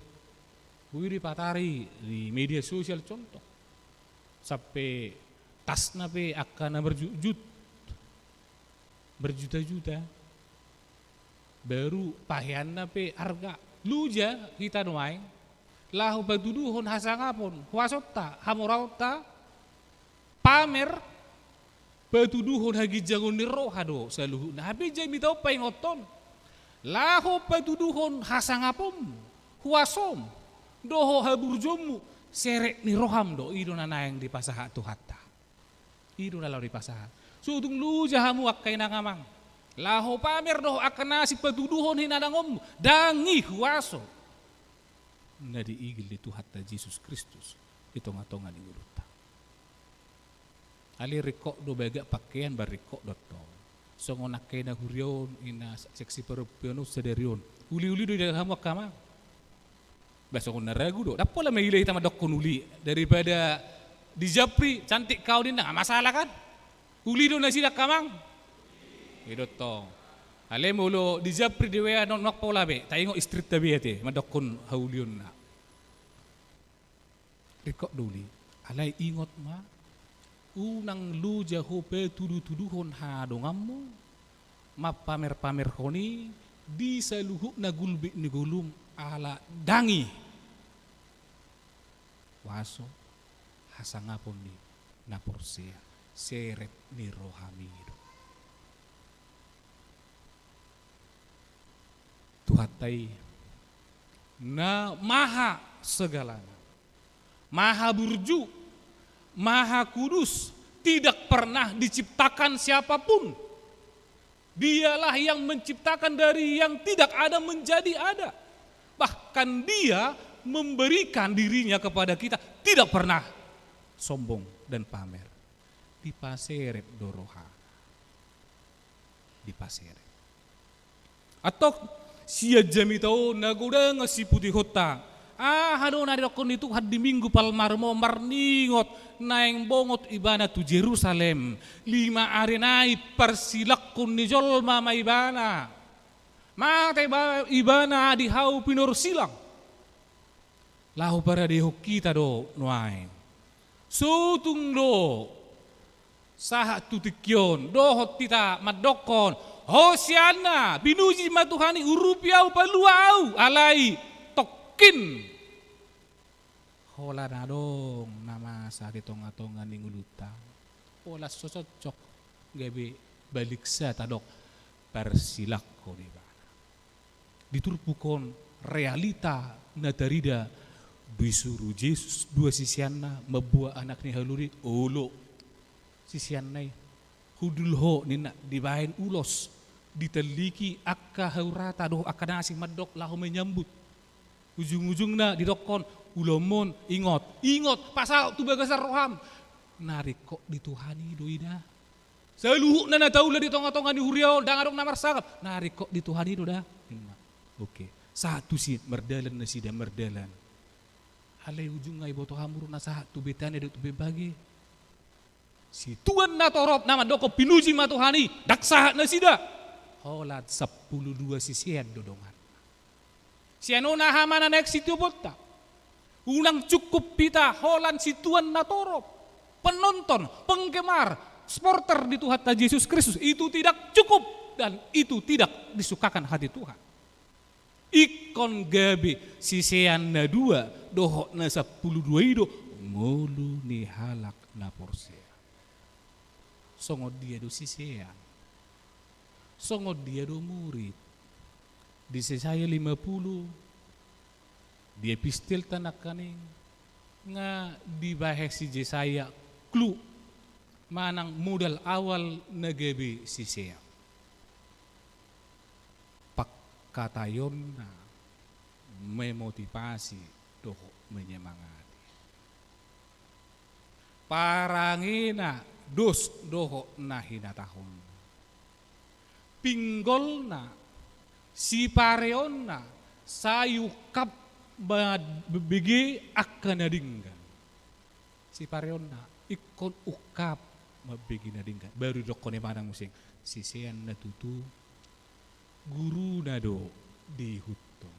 Boi do dipatari di media sosial, contoh. Sampe tasna pe angka na marjutjut, berjuta-juta. Baru paheanna pe arga. Loja hita nuaeng laho patuduhon hasangapon, huasonta, hamoraonta, pamer, patuduhon haginjangon ni roha do saluhutna. Hape jamita on paingothon, Laho patuduhon hasangaponmu, huasom, dohot haburjuonmu, serep ni roham do, i do na naeng dipasahat Tuhanta. I do na laho dipasahat. So tung loja hamu angka inang amang, laho pamer dohot angka na asing patuduhon hinadonganmu, ndang i huaso na diigil ni Tuhanta Jesus Kristus di tonga-tonga ni ngolunta. Alai ringkot do bagak pangkean, ba ringkot do tong. Songon angka ina huria on, ina seksi parompuan on sadari on. Uli-uli do idaon hamu angka amang. Ba songon na ragu do. Ndang pola maila hita mandokkon uli. Daripada di japri, cantik kau ninna, nggak masalah kan? Uli do nasida angka amang. I do tong. Alai molo di japri di W A, ndang pola be. Taingot istrinta be ate mandokkon haulionna. Ringkot do uli. Alai ingot ma, unang loja ho patudu-tuduhon hadonganmu, mampamer-pamerhon i di saluhutna gulbit ni ngolum, ala ndang i huaso hasangapon ni na porsea, serep ni rohami do. Tuhanta i na maha segalana, maha burju, maha kudus, tidak pernah diciptakan siapapun. Dialah yang menciptakan dari yang tidak ada menjadi ada. Bahkan Dia memberikan dirinya kepada kita, tidak pernah sombong dan pamer. Dipaserep do roha. Dipaserep. Antong sian jamita on na godang siputihonta. Aha do na didokkon ni Tuhan di Minggu Palmarum on, marningot naeng bongot ibana tu Jerusalem, lima ari nai parsilangkon ni jolma ma ibana. Mate ba-, ibana di hau pinorsilang. Laho paradehon hita do nuaeng. So tung do sahat tu tingki on dohot hita mandokkon, Hosianna, pinuji ma Tuhan i, urupi ahu, palua ahu, alai tongkin holan adong na masa di tonga-tonga ni ngolunta, holan so cocok gabe baliksa tadok parsilangkon ibana. Di turpuk on realita na tarida, disuru Jesus dua siseanna mamboan anak ni halode, olo siseanna i. Hundul ho ninna, dibaen ulos, ditalliki angka haurata dohot angka na asing mandok laho menyambut. Ujung-ujungna didokkon, ulaonmon ingot, ingot, pasaut tu bagasan roham. Na ringkot di Tuhan i do i da. Saluhutna na taula di tonga-tonga ni huria on, ndang adong na marsangap. Na ringkot di Tuhan i do da. Ninna. Oke. Sahat tusi mardalan nasida, mardalan. Alai ujungna iboto hamu do na sahat tu Betania dohot tu Betfage. Situan na torop na mandokkon pinuji ma Tuhan i, ndang sahat nasida. Holan sampulu dua sisean do dongan. Sian on aha ma na naeng sitiobonta? Unang cukup hita holan situan na torop, penonton, penggemar, supporter di Tuhanta Jesus Kristus, itu tidak cukup dan itu tidak disukakan hati Tuhan. Ingkon gabe sisean na dua dohot na sampulu dua i do ngolu ni halak na porsea. Songon dia do sisean? Songon dia do murid? Di Jesaya lima puluh, di epistelta nangkaning, nga dibahen si Jesaya clue manang modal awal na gabe sisean. Pangkataionna memotivasi dohot menyemangati. Parangena dos dohot na hinatahonna. Pinggolna, sipareonna, sai ungkap ma-, bege angka na denggan. Sipareonna, ingkon ungkap ma bege na denggan. Baru didokkon ibana muse, sisean na tutu, guruna do diihuthon.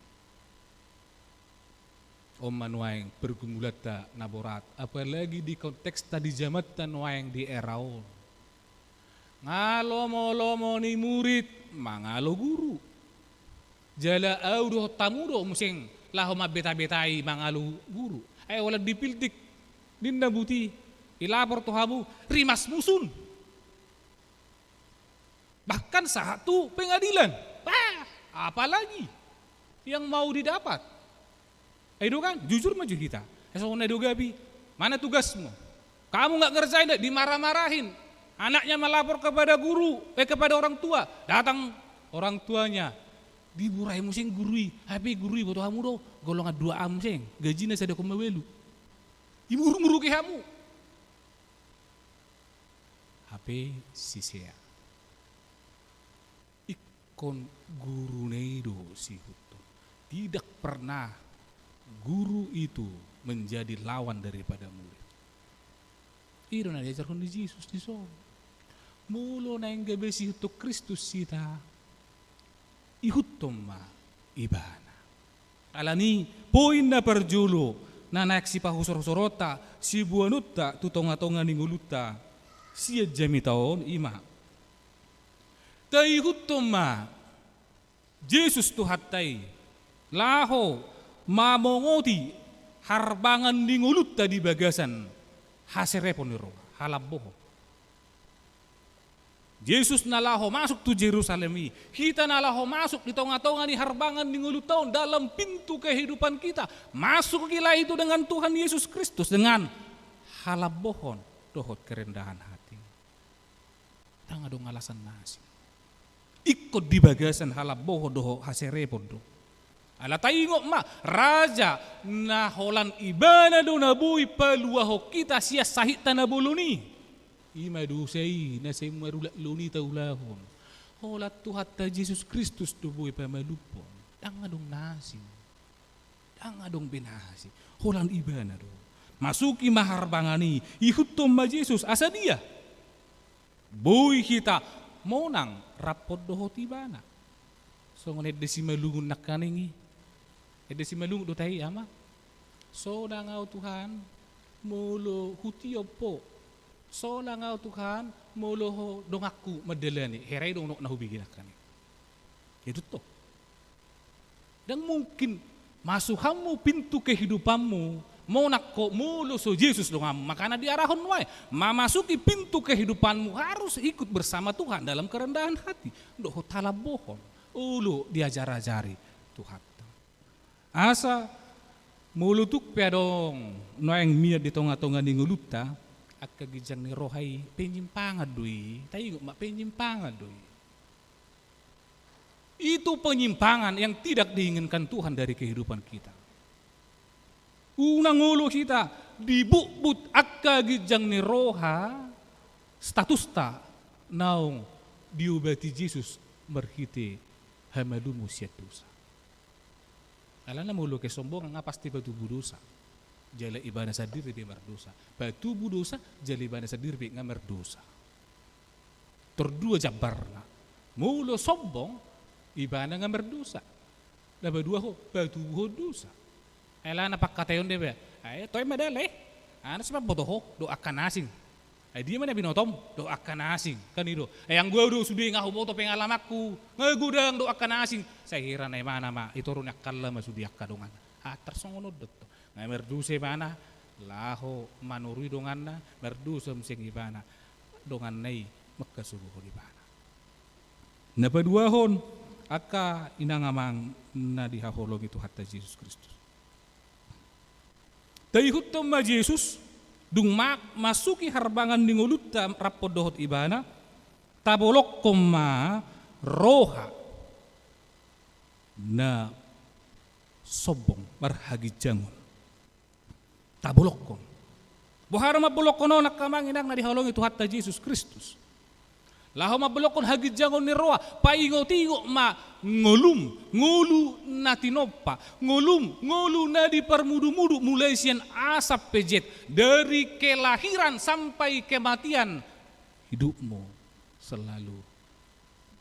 On ma nuaeng pergumulanta na borat, apalagi di konteksta di jamanta nuaeng di era on. Nga lomo-lomo ni murid mangalo guru. Jala ahu dohot hamu do muse laho mambeta-betai mangalo guru. Ai holan dipiltik, ninna buti, dilapor tu hamu, rimasmu sun. Bahkan sahat tu pengadilan. Bah, Apalagi yang mau didapat. Ai do kan, jujur ma jo hita. Eh, songon na do gabe, mana tugasmu? Kamu nggak ngerjain, dah dimarah-marahin. Anaknya melapor kepada guru, eh, kepada orang tua. Datang orang tuanya, diburai museng guru i. Hape guru i, boto hamu do, golongan dua A museng, gajina sada koma walu. Imuruk-muruki hamu. Hape sisea. Ingkon guruna i do siihuthon. Tidak pernah guru itu menjadi lawan daripada murid. I do na diajarhon ni Jesus dison. Molo naeng gabe siihuthon Kristus hita, ihuthon ma Ibana. Alani i, poin na parjolo na naeng sipahusorhusoronta, siboanonta tu tongatonga ni ngolunta sian jamita on, i ma: Taihuthon ma Jesus Tuhanta i, laho mamongoti harbangan ni ngolunta di bagasan haserepon ni roha, halambohon. Jesus na laho masuk tu Jerusalem i, hita na laho masuk di tongatonga ni harbangan ni ngolunta on, dalam pintu kehidupan kita. Masukilah itu dengan Tuhan Yesus Kristus, dengan halambohon dohot kerendahan hati. Ndang adong alasan na asing. Ingkon di bagasan halambohon dohot haserepon do. Ala taingot ma, raja na holan Ibana do na boi paluahon hita sian sahitna na bolon i. I ma dosa i na sai marulak lon i taulahon. Holan Tuhanta Jesus Kristus do boi pamalumhon. Ndang adong na asing. Ndang adong be na asing. Holan Ibana do. Masuki ma harbangan i, ihuthon ma Jesus, asa dia boi hita monang rap dohot Ibana. Songon ende Simalungun nangkaning i. Ende Simalungun do tahe i, Ama. Sonang ahu, Tuhan, molo hutiop Ho. Sonang ahu, Tuhan, molo Ho donganku mandalani. Hera i do unokna hubege nangkaning. Itu toh. Ndang mungkin masuk hamu pintu kehidupanmu, monang ho molo so Jesus donganmu. Makana diarahon nuaeng, mamasuki pintu kehidupanmu harus ikut bersama Tuhan dalam kerendahan hati. Dohot halambohon, olo diajar-ajari Tuhanta. Asa molo tung pe adong nuaeng mian di tongatonga ni ngolunta angka ginjang ni roha i, penyimpangan do i. Taingot ma, penyimpangan do i. Itu penyimpangan yang tidak diinginkan Tuhan dari kehidupan kita. Unang olo hita dibutbut angka ginjang ni roha, statusta naung diobati Jesus marhite hamalumu sian dosa. Alana molo kesombongan nga pasti patubu dosa, jala ibana sandiri pe mardosa. Patubu dosa, jala ibana sandiri pe nga mardosa. Tor dua jambarna. Molo sombong, ibana nga mardosa. Na paduahon, patubuhon dosa. Alana pangkataion do iba. Ai toe ma da lae. Anas ma boto ho dohot angka na asing. Ai dia ma na binotom dohot angka na asing. Kan i do. Ai anggo ahu do sude nga huboto pengalamanku. Nga godang dohot angka na asing. Sai hira na ibana ma, itoru ni angkalla ma sude angka dongan. Ah, tarsongon on do tong. Nga mardosa ibana, laho manorui donganna, mardosa muse ibana, donganna i mangkasuruhon ibana. Na paduahon, angka inang amang na dihaholongi Tuhanta Jesus Kristus. Taihuthon ma Jesus, dung ma-, masuki harbangan ni ngolunta rap dohot ibana, tabolongkon ma roha na sombong, marhaginjangon. Tabolongkon. Boha do mambolongkon on angka amang inang na dihaholongi Tuhanta Jesus Kristus? Laho mambolongkon haginjangon ni roha, paingotingot ma ngolum, ngolu na tinompa, ngolum, ngolu na diparmudumudu mulai sian A sampe Z, dari kelahiran sampai kematian, hidupmu selalu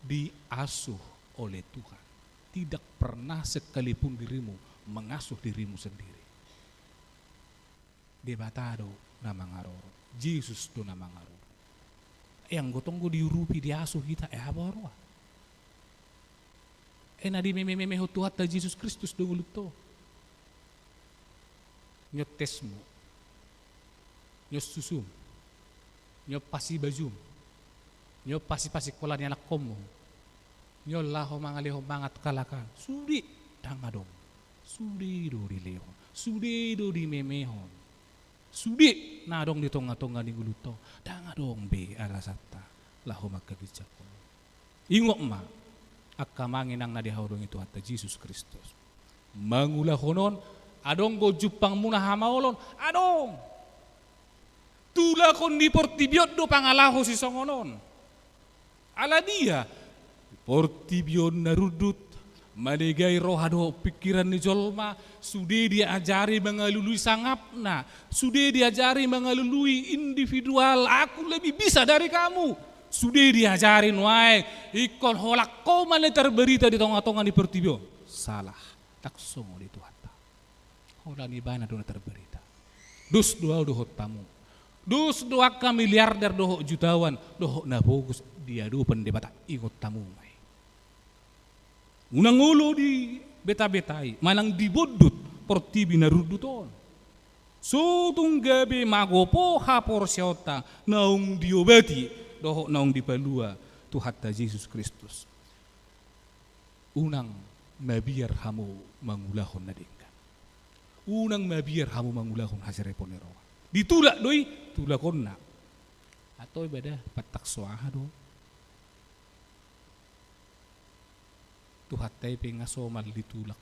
diasuh oleh Tuhan. Tidak pernah sekalipun dirimu mengasuh dirimu sendiri. Debata do na mangaroro, Jesus do na mangaroro. E, anggo tong do diurupi, diasuh hita, e, aha boha roha? E, na dimemememeho Tuhanta Jesus Kristus do ngolunta on. Nion tesmu, nion susum, nion pasi bajum, nion pasi-pasi holan ni anakhonmu. Nion laho mangalehon mangan halak an. Sude, ndang adong. Sude do dilehon. Sude do dimemehon. Sude na adong di tongatonga ni ngolunta on. Ndang adong be alasanta laho mangkagerjahon. Ingot ma, angka amang inang na dihaholongi Tuhanta Jesus Kristus. Mangulahon on, adong do jumpangmuna hamaolon, adong. Tulak on di portibi on do pangalaho sisongon on. Ala dia? Portibi on na rundut, manegai roha dohot pingkiran ni jolma, sude diajari mangalului sangapna, sude diajari mangalului individual, aku lebih bisa dari kamu. Sude diajari nuaeng, ingkon holan ho ma na terberita di tongatonga ni portibi on. Salah, ndang songon i Tuhanta. Holan ibana do na terberita. Dos do ahu dohot hamu. Dos do angka miliarder dohot jutawan, dohot na pogos di adopan Debata, ingot hamu ma i. Unang olo dibetabetai, manang dibondut portibi na rundut on. So tung gabe magopo haporseaonta naung diobati dohot naung dipalua Tuhanta Jesus Kristus. Unang mabiar hamu mangulahon na denggan. Unang mabiar hamu mangulahon haserepon ni roha. Ditulak do i, tulakonna. Atau ibadah patang so aha do. Tuhanta i pe nga somal ditulak.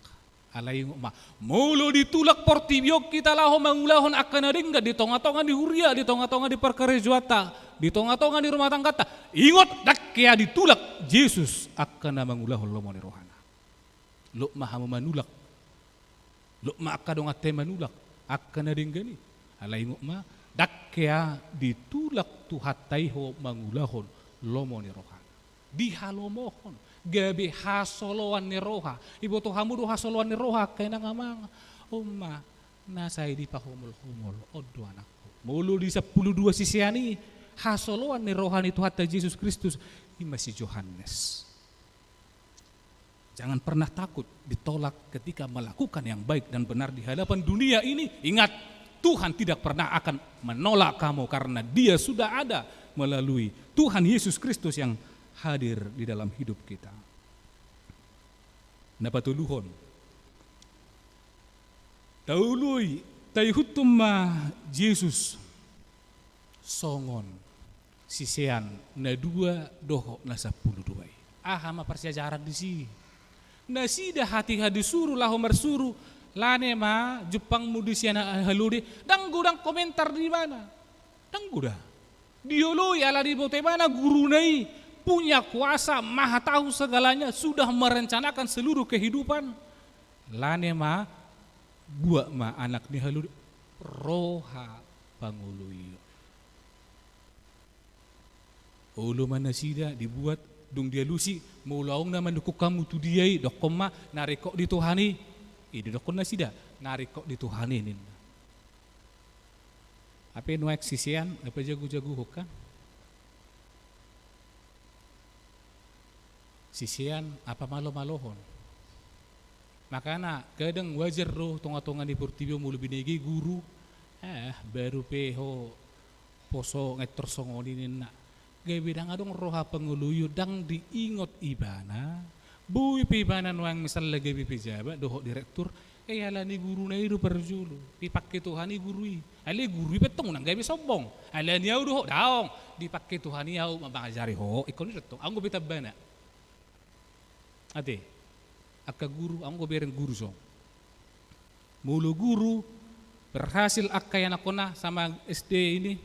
Alai ingot ma, molo ditulak portibi on hita laho mangulahon angka na denggan di tongatonga ni huria, di tongatonga ni parkarejoanta, di tongatonga ni rumah tangganta, ingot, ndang hea ditulak Jesus angka na mangulahon lomo ni rohana. Lot ma hamu manulak. Lot ma angka donganta i manulak angka na denggan i. Alai ingot ma, ndang hea ditulak Tuhanta i ho mangulahon lomo ni rohana. Dihalomohon, gabe hasoloan ni roha. Iboto hamu do hasoloan ni roha, angka inang amang? On ma, na sai dipahomolhomol, on do anakku. Molo di sampulu dua sisean i, hasoloan ni roha ni Tuhanta Jesus Kristus, i ma si Johannes. Jangan pernah takut ditolak ketika melakukan yang baik dan benar di hadapan dunia ini. Ingat, Tuhan tidak pernah akan menolak kamu karena Dia sudah ada melalui Tuhan Yesus Kristus yang hadir di dalam hidup kita. Na patoluhon, taoloi, taihuthon ma Jesus songon sisean na dua dohot na sampulu dua i. Aha ma parsiajaran disi? Nasida hatiha disuru laho marsuru, lane ma jumpangmu di sian halode, ndang godang komentar di ibana. Ndang godang. Dioloi ala diboto ibana guruna i punya kuasa, maha tahu segalanya, sudah merencanakan seluruh kehidupan. Lane ma, buat ma anak ni halode, roha pangoloion. Olo ma nasida dibuat, dung dialusi, molo adong na manungkun hamu tu dia i, dokkon ma, na ringkot di Tuhan i. I didokkon nasida, na ringkot di Tuhan i, ninna. Hape nuaeng sisean, na pajagojagohon kan? Sisean, na pamalomalohon. Makana, kadang wajar do, tongatonga ni portibi on molo binege guru, eh, baru pe ho poso ngetor songon i ninna. Gabe ndang adong roha pangoloion, ndang diingot ibana. Boi pe ibana nuaeng misalna gabe pejabat dohot direktur, eh, alani guruna i do parjolo. Dipangke Tuhan i guru i. Alai guru i pe tong unang gabe sombong. Alani ahu dohot daong. Dipangke Tuhan i ahu ma mangajari ho. Ingkon i do tong. Anggo pe tambana. Ate, angka guru, anggo bereng guru so. Molo guru berhasil angka ianakkonna sama S D ini,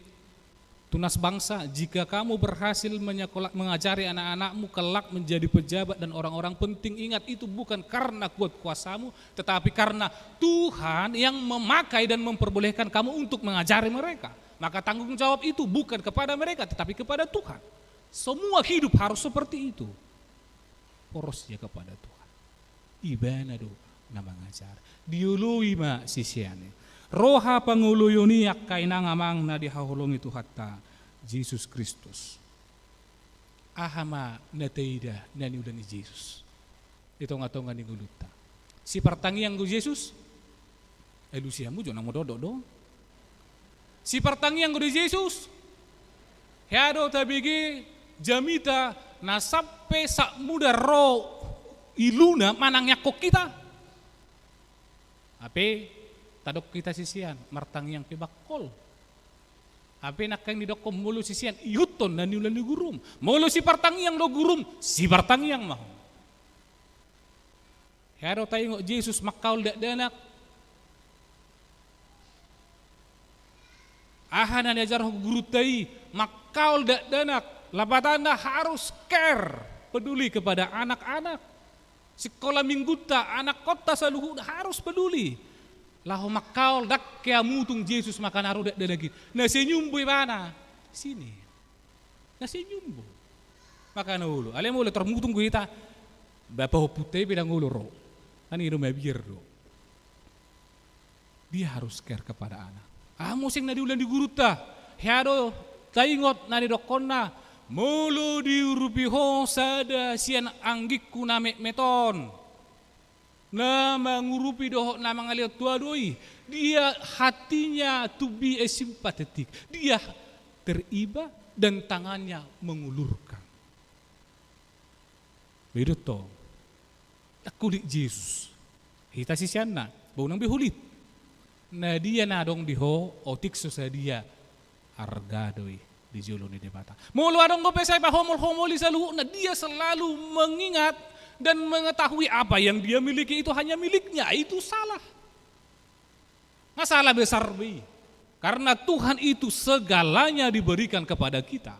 tunas bangsa, jika kamu berhasil menyekolah, mengajari anak-anakmu kelak menjadi pejabat dan orang-orang penting, ingat, itu bukan karena kuat kuasamu, tetapi karena Tuhan yang memakai dan memperbolehkan kamu untuk mengajari mereka. Maka tanggung jawab itu bukan kepada mereka, tetapi kepada Tuhan. Semua hidup harus seperti itu. Poros ia kepada Tuhan. Ibana do na mangajar. Dioloi ma sisean i. Roha pangoloion i, angka inang amang na dihaholongi Tuhanta Jesus Kristus. Aha ma na taida na niula ni Jesus di tongatonga ni ngolunta? Sipartangiang do Jesus? Alusi hamu jo, nang mododok do. Sipartangiang do Jesus? Hea do tabege jamita Na sampe sahat muda ro iluna manangiangkon hita. Hape tadok hita sisean, martangiang pe bangkol. Hape nangkin didokkon molo sisean, ihuthon na niula ni gurum. Molo sipartangiang do gurum, sipartangiang ma ho. Hea do taingot Jesus mangkaol dakdanak. Aha na niajarhon gurunta i, mangkaol dakdanak, lapatanna harus care, peduli kepada anak-anak. Sikola minggunta, anakkonta saluhutna harus peduli. Laho mangkaol, ndang hea mutung Jesus mangkana ro dakdanak i. Na senyum do ibana. Sini. Na senyum do. Mangkana olo. Alai molo tor mutung do hita, bapa ompunta i pe ndang olo ro. Kan i do mabiar do. Dia harus care kepada anak. Aha muse na niula ni gurunta? Hea do taingot na nidokkonna, molo diurupi ho sada sian anggingku na metmet on, na mangurupi dohot na mangalehon tua do i, dia hatinya to be a sympathetic, dia teriba dan tangannya mengulurkan. Bedo to. Hulit Jesus. Hita siseanna, boi unang be hulit. Na dia na adong di ho, otik so sadia, arga do i di jolo ni Debata. Molo adong dope sai pahomolhomoli saluhutna, dia selalu mengingat dan mengetahui apa yang dia miliki itu hanya miliknya, itu salah. Masalah besar be i. Karena Tuhan itu segalanya diberikan kepada kita.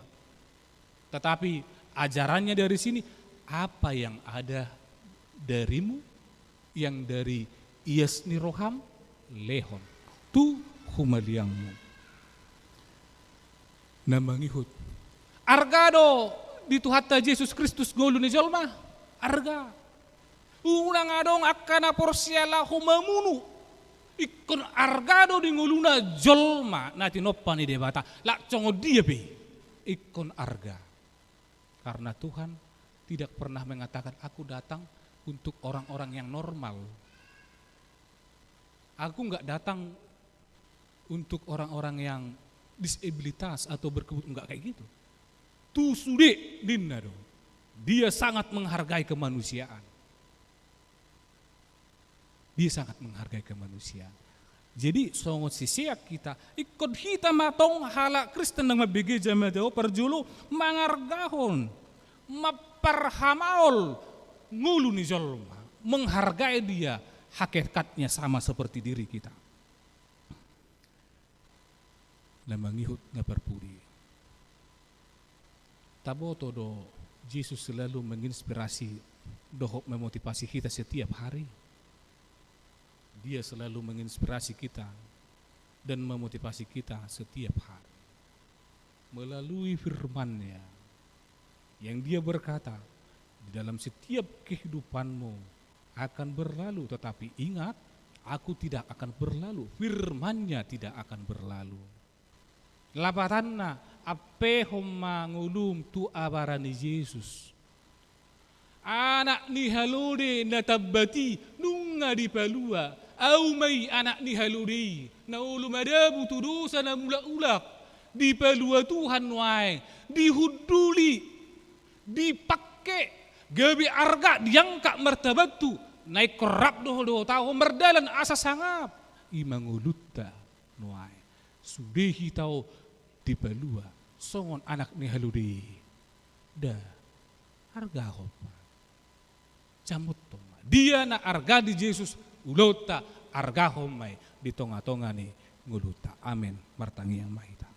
Tetapi ajarannya dari sini, apa yang ada darimu, yang dari ias ni roham, lehon tu humaliangmu. Na mangihut. Arga do di Tuhanta Jesus Kristus ngolu ni jolma. Arga. Unang adong angka na porsea laho mamunu. Ingkon arga do di ngoluna jolma na tinompa ni Debata. Lak songon dia pe. Ingkon arga. Karena Tuhan tidak pernah mengatakan, "Aku datang untuk orang-orang yang normal. Aku nggak datang untuk orang-orang yang disabilitas atau berkebutuhan." Nggak kayak gitu. Tu sude ninna do. Dia sangat menghargai kemanusiaan. Dia sangat menghargai kemanusiaan. Jadi songon sisean hita, ingkon hita ma tong halak Kristen na mambege jamita on parjolo mangargahon, mamparhamaol ngolu ni jolma, menghargai dia, hakikatnya sama seperti diri kita. Na mangihut na parpudi. Taboto do Jesus selalu menginspirasi dohot memotivasi kita setiap hari. Dia selalu menginspirasi kita dan memotivasi kita setiap hari melalui firman-Nya yang Dia berkata, "Di dalam setiap kehidupanmu akan berlalu, tetapi ingat, Aku tidak akan berlalu, firman-Nya tidak akan berlalu." Lapatanna, ampehon ma ngolum tu abara ni Jesus. Anak ni halode na tambat i nunga dipalua. Au ma i anak ni halode i, na olo madabu tu dosa na mulak-ulak. Dipalua Tuhan nuaeng, dihunduli, dipangke, gabe arga, diangkat martabangtu. Na ingkon rap do ho dohot ahu mardalan asa sangap. I ma ngolunta nuaeng. Sude hita on dipalua songon anak ni halode i. Da, argahon ma. Jamothon ma. Dia na arga di Jesus, ulaonta, argahon ma i di tonga-tonga ni ngolunta. Amen. Martangiang ma hita.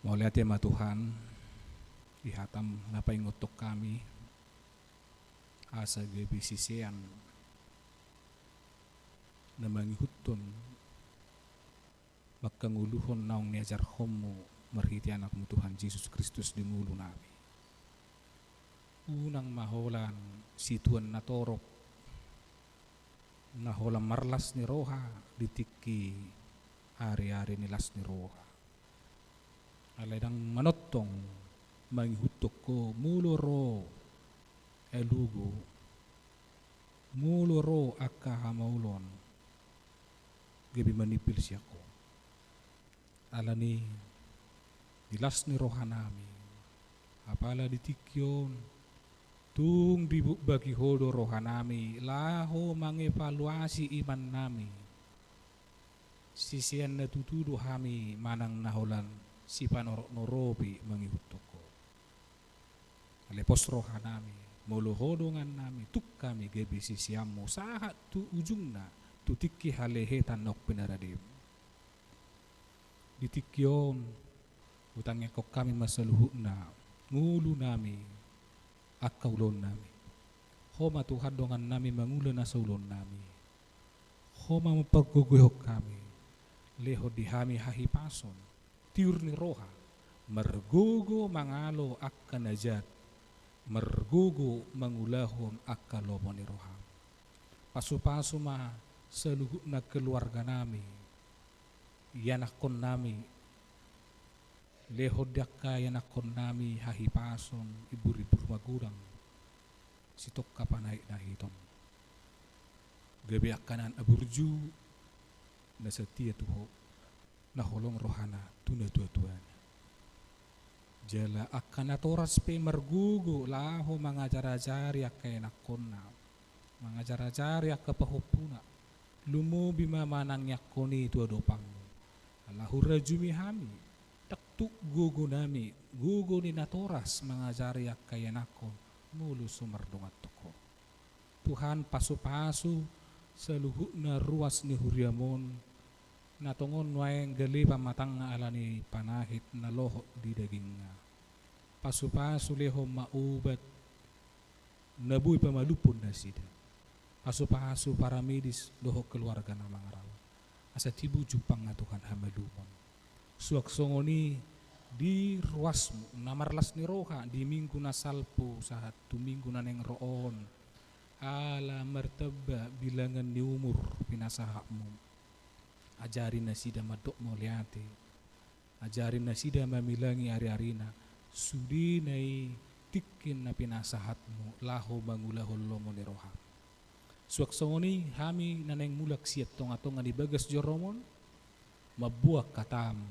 Mauliate ma Tuhan, di hataM na paingothon hami, asa gabe sisean na mangihuthon, mangkangoluhon naung niajarhonMu marhite AnakMu Tuhan Jesus Kristus di ngolunami. Unang ma holan situan na torop, na holan marlas ni roha di tingki ari-ari ni las ni roha. Alai ndang manongtong mangihuthon Ho molo ro alugo, molo ro angka hamaolon, gabe manimpil sian Ho. Alani di las ni rohanami. Apala di tingki on tung dibubbaki Ho do rohanami laho mangevaluasi imannami. Sisean na tutu do hami manang na holan sipanorop-noropi mangihuthon Ho. Alai pos rohanami, molo Ho dongannami, tung hami gabe siseanmu sahat tu ujungna, tu tingki halehetan na umpenaradem. Di tingki on hutangiangkon hami ma saluhutna ngolunami, angka ulaonnami. Ho ma Tuhan dongannami mangula nasa ulaonnami. Ho ma mampargogoihon hami, lehon di hami hahipason, tiur ni roha, margogo mangalo angka na jat, margogo mangulahon angka lomo ni roham. Pasupasu ma saluhutna keluarganami, ianakkonnami, lehon di angka ianakkonnami hahipason, ibur-ibur magodang, sitongka panaek na hiton. Gabe angka na burju, na setia tu Ho, na holong rohana tu natua-tuana. Jala angka natoras pe margogo laho mangajar-ajari angka ianakkonna, mangajar-ajari angka pahompuna, lumobi ma manangiangkon i tu adopanmu. Ala hurajumi hami, ndang tuk gogonami, gogo ni natoras mangajari angka ianakkon, molo so mardongan tu Ho. Tuhan, pasupasu saluhutna ruas ni huriam on, na tongon nuaeng gale pamatangna ala ni panahit na lohot di dagingna. Pasupasu, lehon ma ubat na boi pamalumhon nasida. Pasupasu paramedis dohot keluarga na mangarawat, asa tibu jumpangna Tuhan hamalumon. Suang songon i di ruasmu na marlas ni roha di minggu na salpu sahat tu minggu na naeng ro on, ala martamba bilangan ni umur pinasahatmu. Ajari nasida mandok mauliate. Ajari nasida mamilangi ari-arina, sudena i tingki na pinasahatmu laho mangulahon lomo ni roham. Suang songon i hami na naeng mulak sian tonga-tonga ni bagas joroon, mamboan hatam,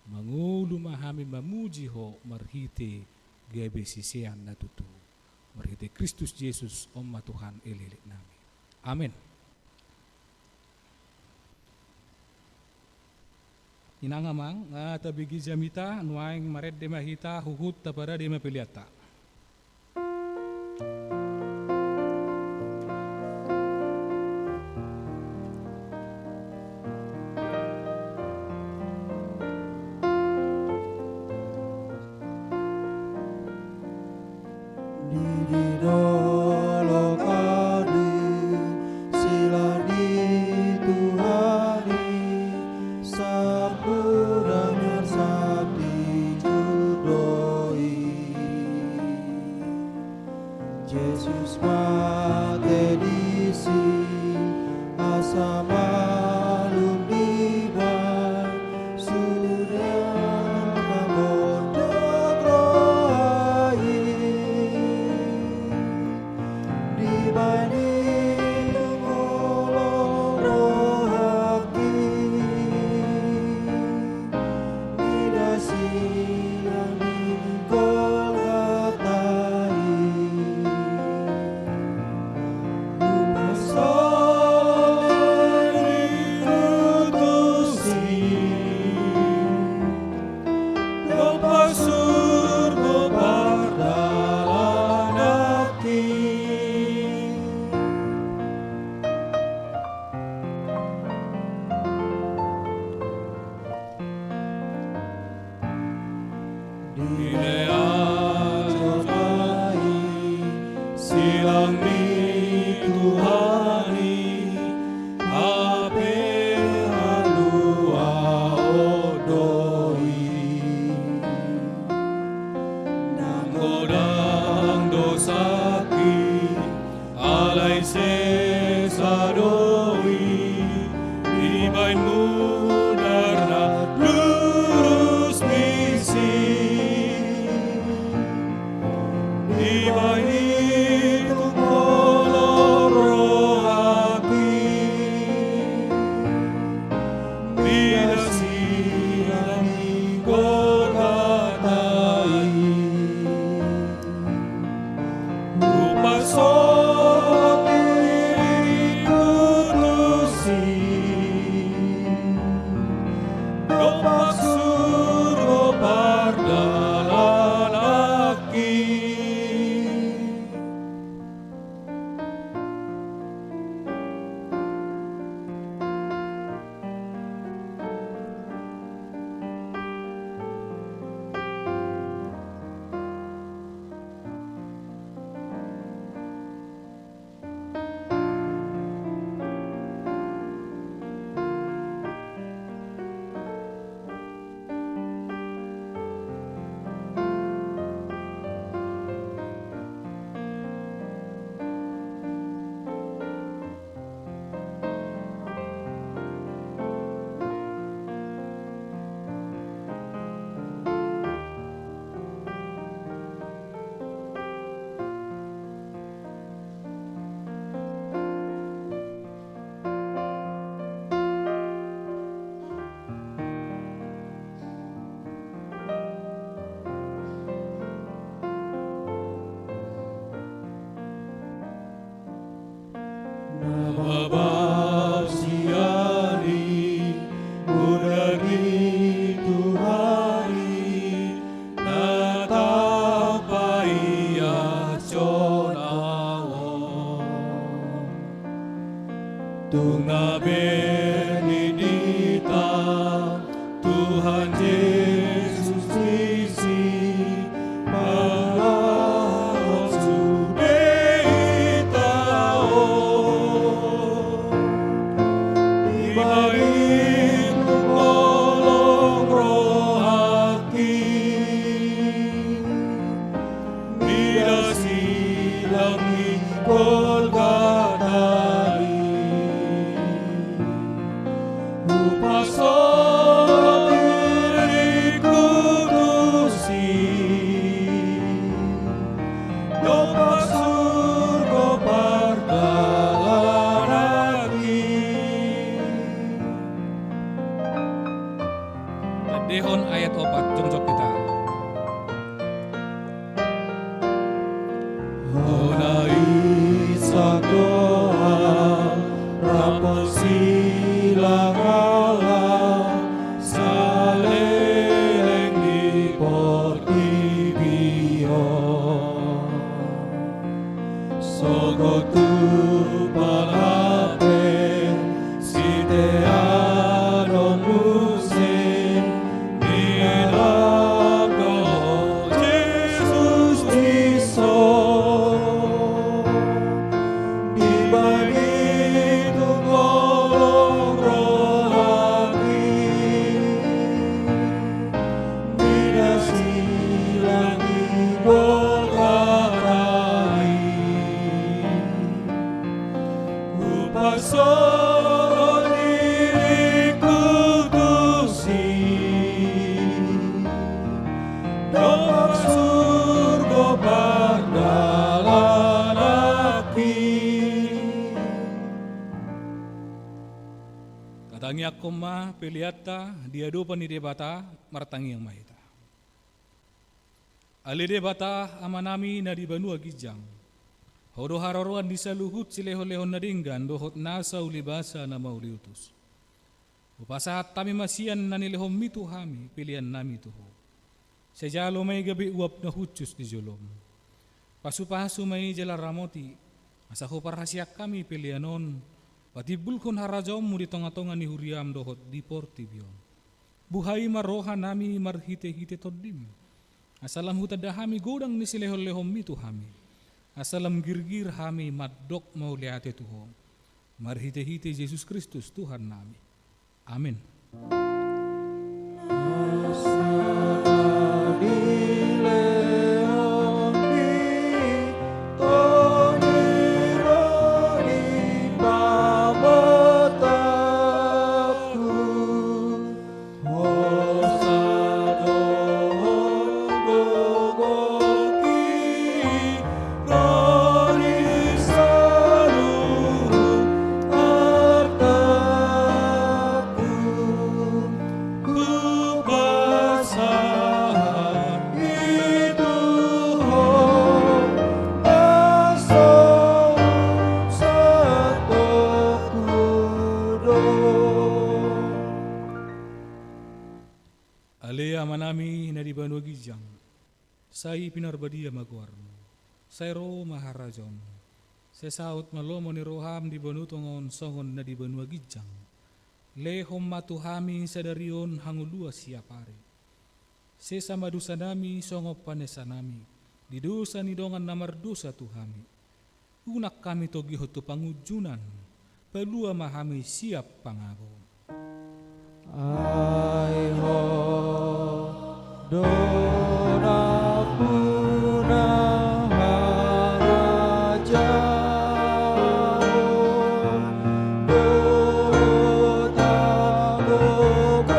mangolu ma hami mamuji Ho marhite gabe sisean na tutu. Marhite Kristus Jesus, on ma Tuhan elekelek nami. Amen. Inang amang, nga tabege jamita, nuaeng marende ma hita, huhut taparade ma peleanta. Di dolok on silang ni Tuhan i, sampurna marsanti jut do i. Jesus mate disi, asa malum dibahen sude na mondok roha i. Dibahen i tung holong rohangki, mida silang ni Golgota i. Hupasahat diriku tusi, dompak surgo pardalananki. Dilehon jolma i silang ni Tuhan i, hape haluaon do i. Ndang godang dosangki, alai sesa do i, dibahen mudar na lurus misi. Dibahen i tung holong rohangki, Ni hita Tuhan Jesus disi, pangalaho sude hita on. Dibahen tu holong rohangki, mida silang ni Golgata i. Hupasohot diringku tusi, dompak surgo pardalananki. Tandehon ayat opat, jongjong hita. Hona i sadohot rap silang halak saleleng ni portibi on. Sogot tu pangapel siteanonmu se, mirab do Jesus dison. Dibahen tu holong rohangki, mida silang ni Golgata i. Hupasohot diringku tusi, dompak surgo pardalananki. Tatangiangkon ma peleanta di adopan ni Debata. Martangiang ma hita. Ale Debata Amanami na di banua ginjang, Ho do haroroan ni saluhut silehonlehon na denggan dohot nasa ulibasa na mauliutus. Hupasahat hami ma sian na nilehonmi tu hami peleannami tu Ho. Sai jalo ma i gabe uap na hushus di jolom. Pasupasu ma i jala ramoti, asa huparhaseang hami pelean on patimbulhon harajaonmu di tongatonga ni huriam dohot di portibi on. Buhai ma rohanami marhitehite Tondim, asa lam hutanda hami godang ni silehonlehonmi tu hami, asa lam girgir hami mandok mauliate tu Ho, marhitehite Jesus Kristus Tuhannami. Amen. Ale Amanami na di banua ginjang, sai pinarbadia ma goarmu. Sai ro ma harajaonmu. Sai saut ma lomo ni roham di banua tonga on songon na di banua ginjang. Lehon ma tu hami sadari on hangoluan siapari. Sesa ma dosanami songon panesanami di dosa ni dongan na mardosa tu hami. Unang hami togihon tu pangunjunan, palua ma hami sian pangago. Ai Ho do nampuna harajaon dohot hagogoon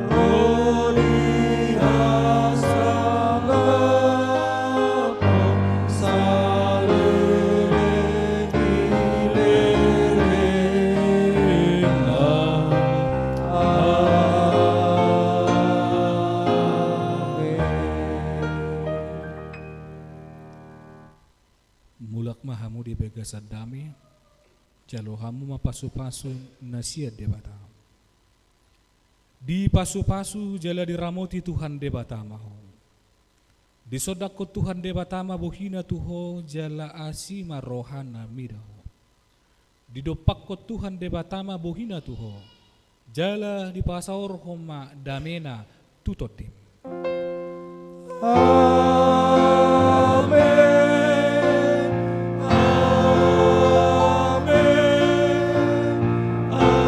ro di hasangapon saleleng ni lelengna. Amen. Mulak ma hamu di bagasan dame, jalo hamu ma pasupasu na sian Debata. Dipasupasu jala diramoti Tuhan Debata ma ho. Disondangkon Tuhan Debata ma bohina tu ho jala asi ma rohana mida ho. Didompakkon Tuhan Debata ma bohina tu ho, jala dipasaorhon ma damena tu tondim. Amen. Amen. Amen.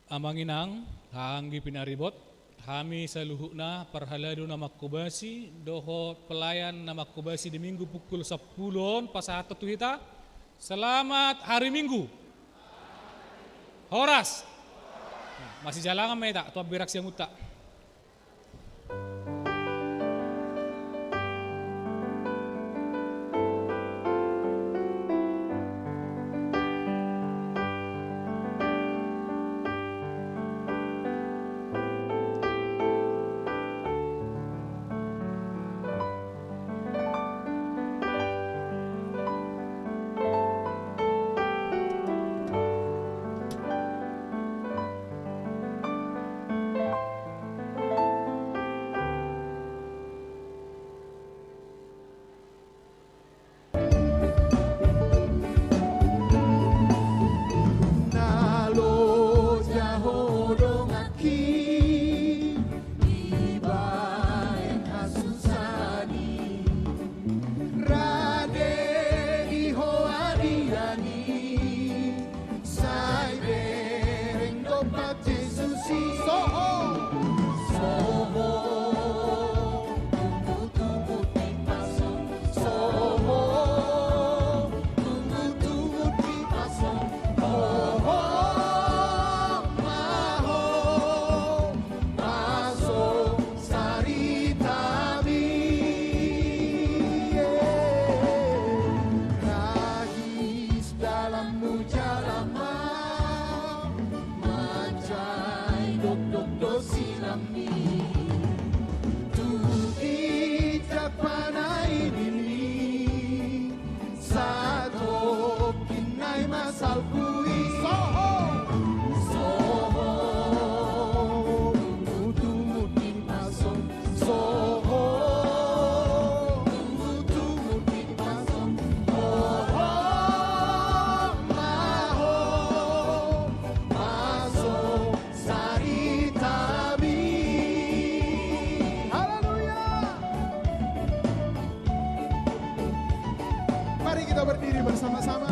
Amang inang, haha anggi pinaribot, hami saluhutna parhalado na manghobasi dohot pelayan na manghobasi di Minggu pukul sampulu on pasahathon tu hita. Selamat hari Minggu. Horas. Masijalangan ma hita tu ambirak siamunta. Na loja ho donganki, dibahen hasusaan i, rade di ho arian i, sai bereng dompak Jesus i. Soho. Soho. Tunggu-tunggu di paso. Soho. Tunggu-tunggu di paso. Ho, ho. Ma ho. Paso. Saritami, eh, ragis dalanmu jala ma, mansai dokdok do silammi. Tu ginjang panahinimi, satongkin nai ma salpu i. Soho. Soho. Tunggu-tunggu di paso. Soho. Tunggu-tunggu di paso. Soho. Ma ho. Paso. Saritami. Haleluya. Mari kita berdiri bersama-sama.